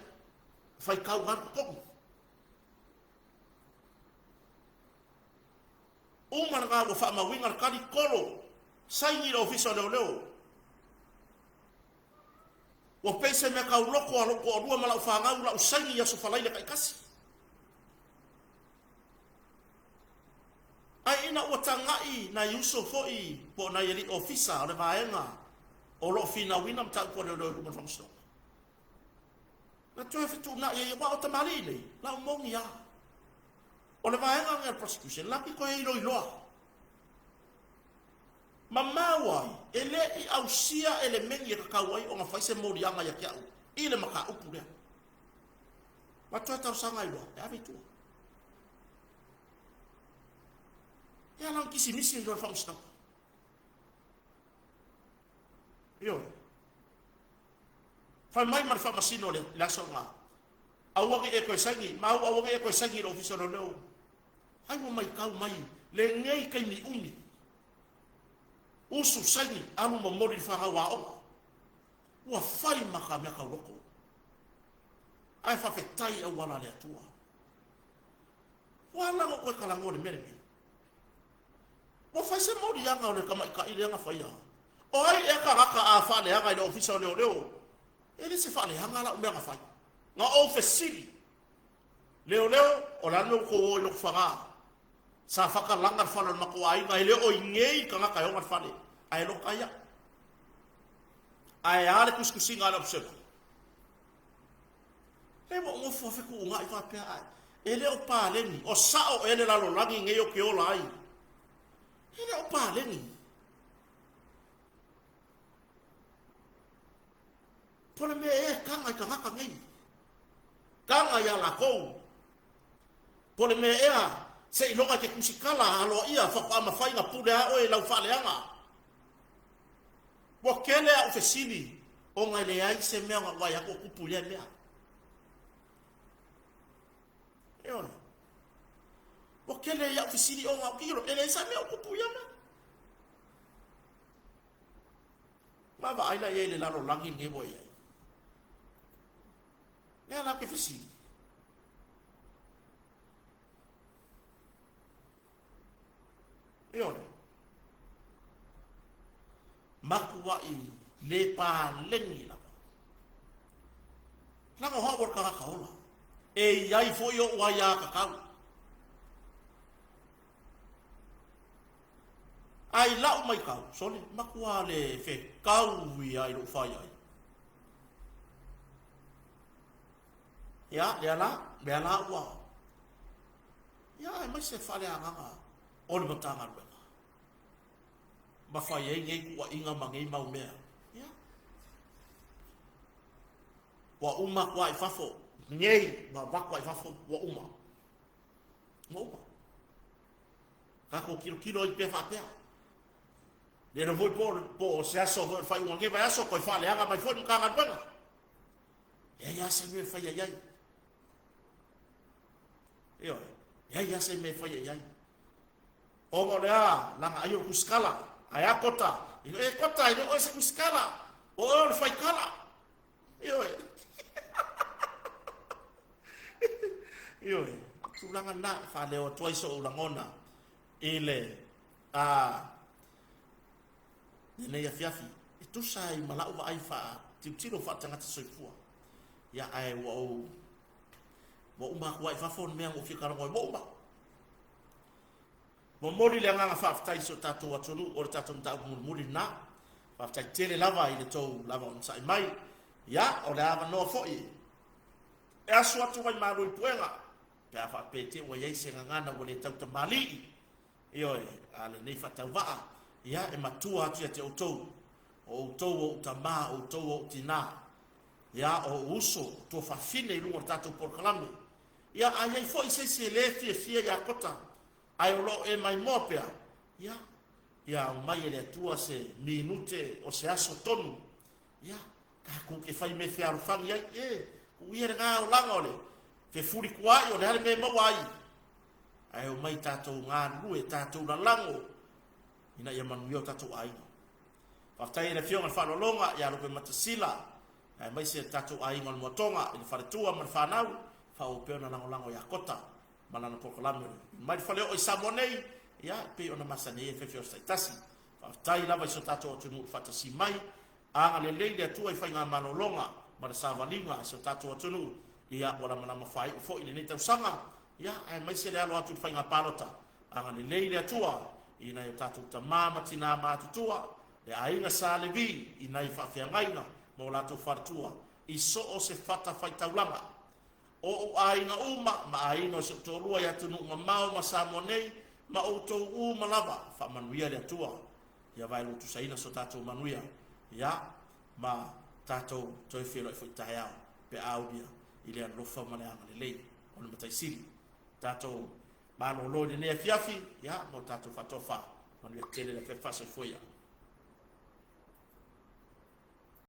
faitau lava le totogi. Uma lena ua faamauina le tali, kolo, saini i le Ofisa o Leoleo. Ua pei se mea kauloko a lou toalua ma lau fanau lau saini i aso falaile taitasi. Ae ina ua tagai nai uso foi po o nai alii ofisa o le vaega o lo o finauina mataupu a leoleo i luma o le faamasinoga, na toe fetuunai ai, aua o tamalii nei, lau moni lava, o le vaega lenei a le prosecution, latou te toe iloiloa. Ma maua ai, e le i ausia elemeni e tatau ai ona fai se moliaga ia te au i le mataupu lea. Ma toe talosaga ai loa, e ave i tua. E ala ona kisimisi ai loa le faamasinoga. Ioe. Fai mai ma le faamasino o le aso lena. Aua ne i e toe saini, ma au aua ne i e toe saini i le ofisa o leoleo. Ai ua maitau mai lenei taimi umi. Usu saini, alu momoli i le fanau aoga. Ua fai ma ka mea tauloko. Ae faafetai auala a le Atua. Ua ala ona toe talanoa i le mea lenei. Ua fai se moliaga o le tamaitai lea na faia. O ai ea tagata a faaleaga i le ofisa o leoleo? E le se faaleaga lau mea na fai. Na ou fesili. Leoleo, o le a le mea ua tou o i Lotofaga? Sa fatalaga le fale o le matou aiga, e le o i nei le tagata e ona le fale, ae loka ai au. Ae a le tusitusiga a le Observer? Lea ua ou nofo fetuunai faapea ae, e le o paleni, o sao ea le lalolagi nei ou te ola ai? E le o paleni. Po o le mea ea e taga i tagata nei? Taga ia latou. Po o le mea ea seiloga e te tusitala aloaia faatoa mafai ona pule a oe i lau faaleaga? Ua tele a'u fesili ona e leai se mea na ou vaai atu o tupu i lea mea. Ioe. Ua tele i a'u fesili ona ou tilotilo e leai sa mea o tupu i ia mea. Vaavaai la i ai i le lalolagi lenei ua i ai. Lea la ou te fesili. Ioe. Matuai le paleni lava. Leaga o au o le tagata ola. E i ai foi o'u aiatatau. A i la'u maitau, sole, matua le fetau ia i lo'u faiai. Ia, lea la, lea la ua. Ia, aemaise faaleagaga o le Matagaluega ma fai ai nei tuuaiga ma nei mau mea. Ia, ua uma atu lava i fafo, nei ua avatu lava i fafo, ua uma. Ua uma. Tatou tilotilo ai pea faapea. Le iloa foi po o se aso foi o le faaiuga o lenei vaiaso, toe faaleaga mai foi le Matagaluega. Leai lava se mea e faia i ai. Ioe, leai lava se mea e faia i ai. Ona o le a, leaga ai o le tusikala. Ae a Kota? E Kota, e le o oe se tusikala. O oe o le faikala. Ioe. Ioe. Tulaga lena e faaleo atu ai so'u lagona i le a lenei afiafi e tusa ai ma la'u vaai faatilotilo faatagata soifua. Ia ae ua ou ua uma atu ai i fafo le mea na ou fia talanoa ai, ua uma. Momoli le agaga faafetai i si o tatou atunuu, o le tatou mataupu mulimuli lena. Faafetai tele lava i le tou lava onosai mai. Ia, o le avanoa foi e asu atu ai malu i puega, pe a faapea te i ua i ai se gagana ua le tautamalii, ioe, a lenei faatauvaa, ia, e matua atu ia te outou, o outou o ou tama, o outou o ou tinā, ia, o ou uso, o tuafafine i luga o le tatou polokalame. Ia, a i ai foi se isi e le fiafia ia Kota, ae o lo o e maimoa pea, ia, ia aumai e le Atua se minute o se aso tonu, ia, tatou te fai mea fealofani ai, e, tuu ia lena olaga o le fefulituaai o le a le mea e maua ai, ae omai tatou galulue, tatou lalago, ina ia manuia o tatou aiga. Faafetai i le Afioga i le Faaaloaloga ia Lupematasila, aemaise le tatou aiga o le Moatoga i le faletua ma le fanau, faaauau pea ona lagolago ia Kota ma lana polokalame o le Mai le Faleoo i Samoa nei, ia, e pei ona masani ai e fefe o se taitasi. Faafetai lava i so tatou atunuu i le faatasi mai. Agalelei le Atua i faigamalologa ma le savaliga a si o tatou atunuu, ia ua lamalama faaiu foi lenei tausaga, ia aemaise le alo atu i le faiga palota. Agalelei le Atua i nai o tatou tama ma tinā matutua, le aiga Sa Levi i nai faafeagaiga ma o latou faletua i so o se fatafaitaulaga. O ou aiga uma ma aiga o si ou toalua i atunuu mamao ma Samoa nei ma outou uma lava, faamanuia le Atua ia vaelutusaina so tatou manuia, ia ma tatou toe feiloai foi taeao pe a aulia i le alofa ma le agalelei o le Matai Sili. Tatou malolo i lenei afiafi, ia ma o tatou faatofa. Manuia tele le afiafi. Faasoifua ia.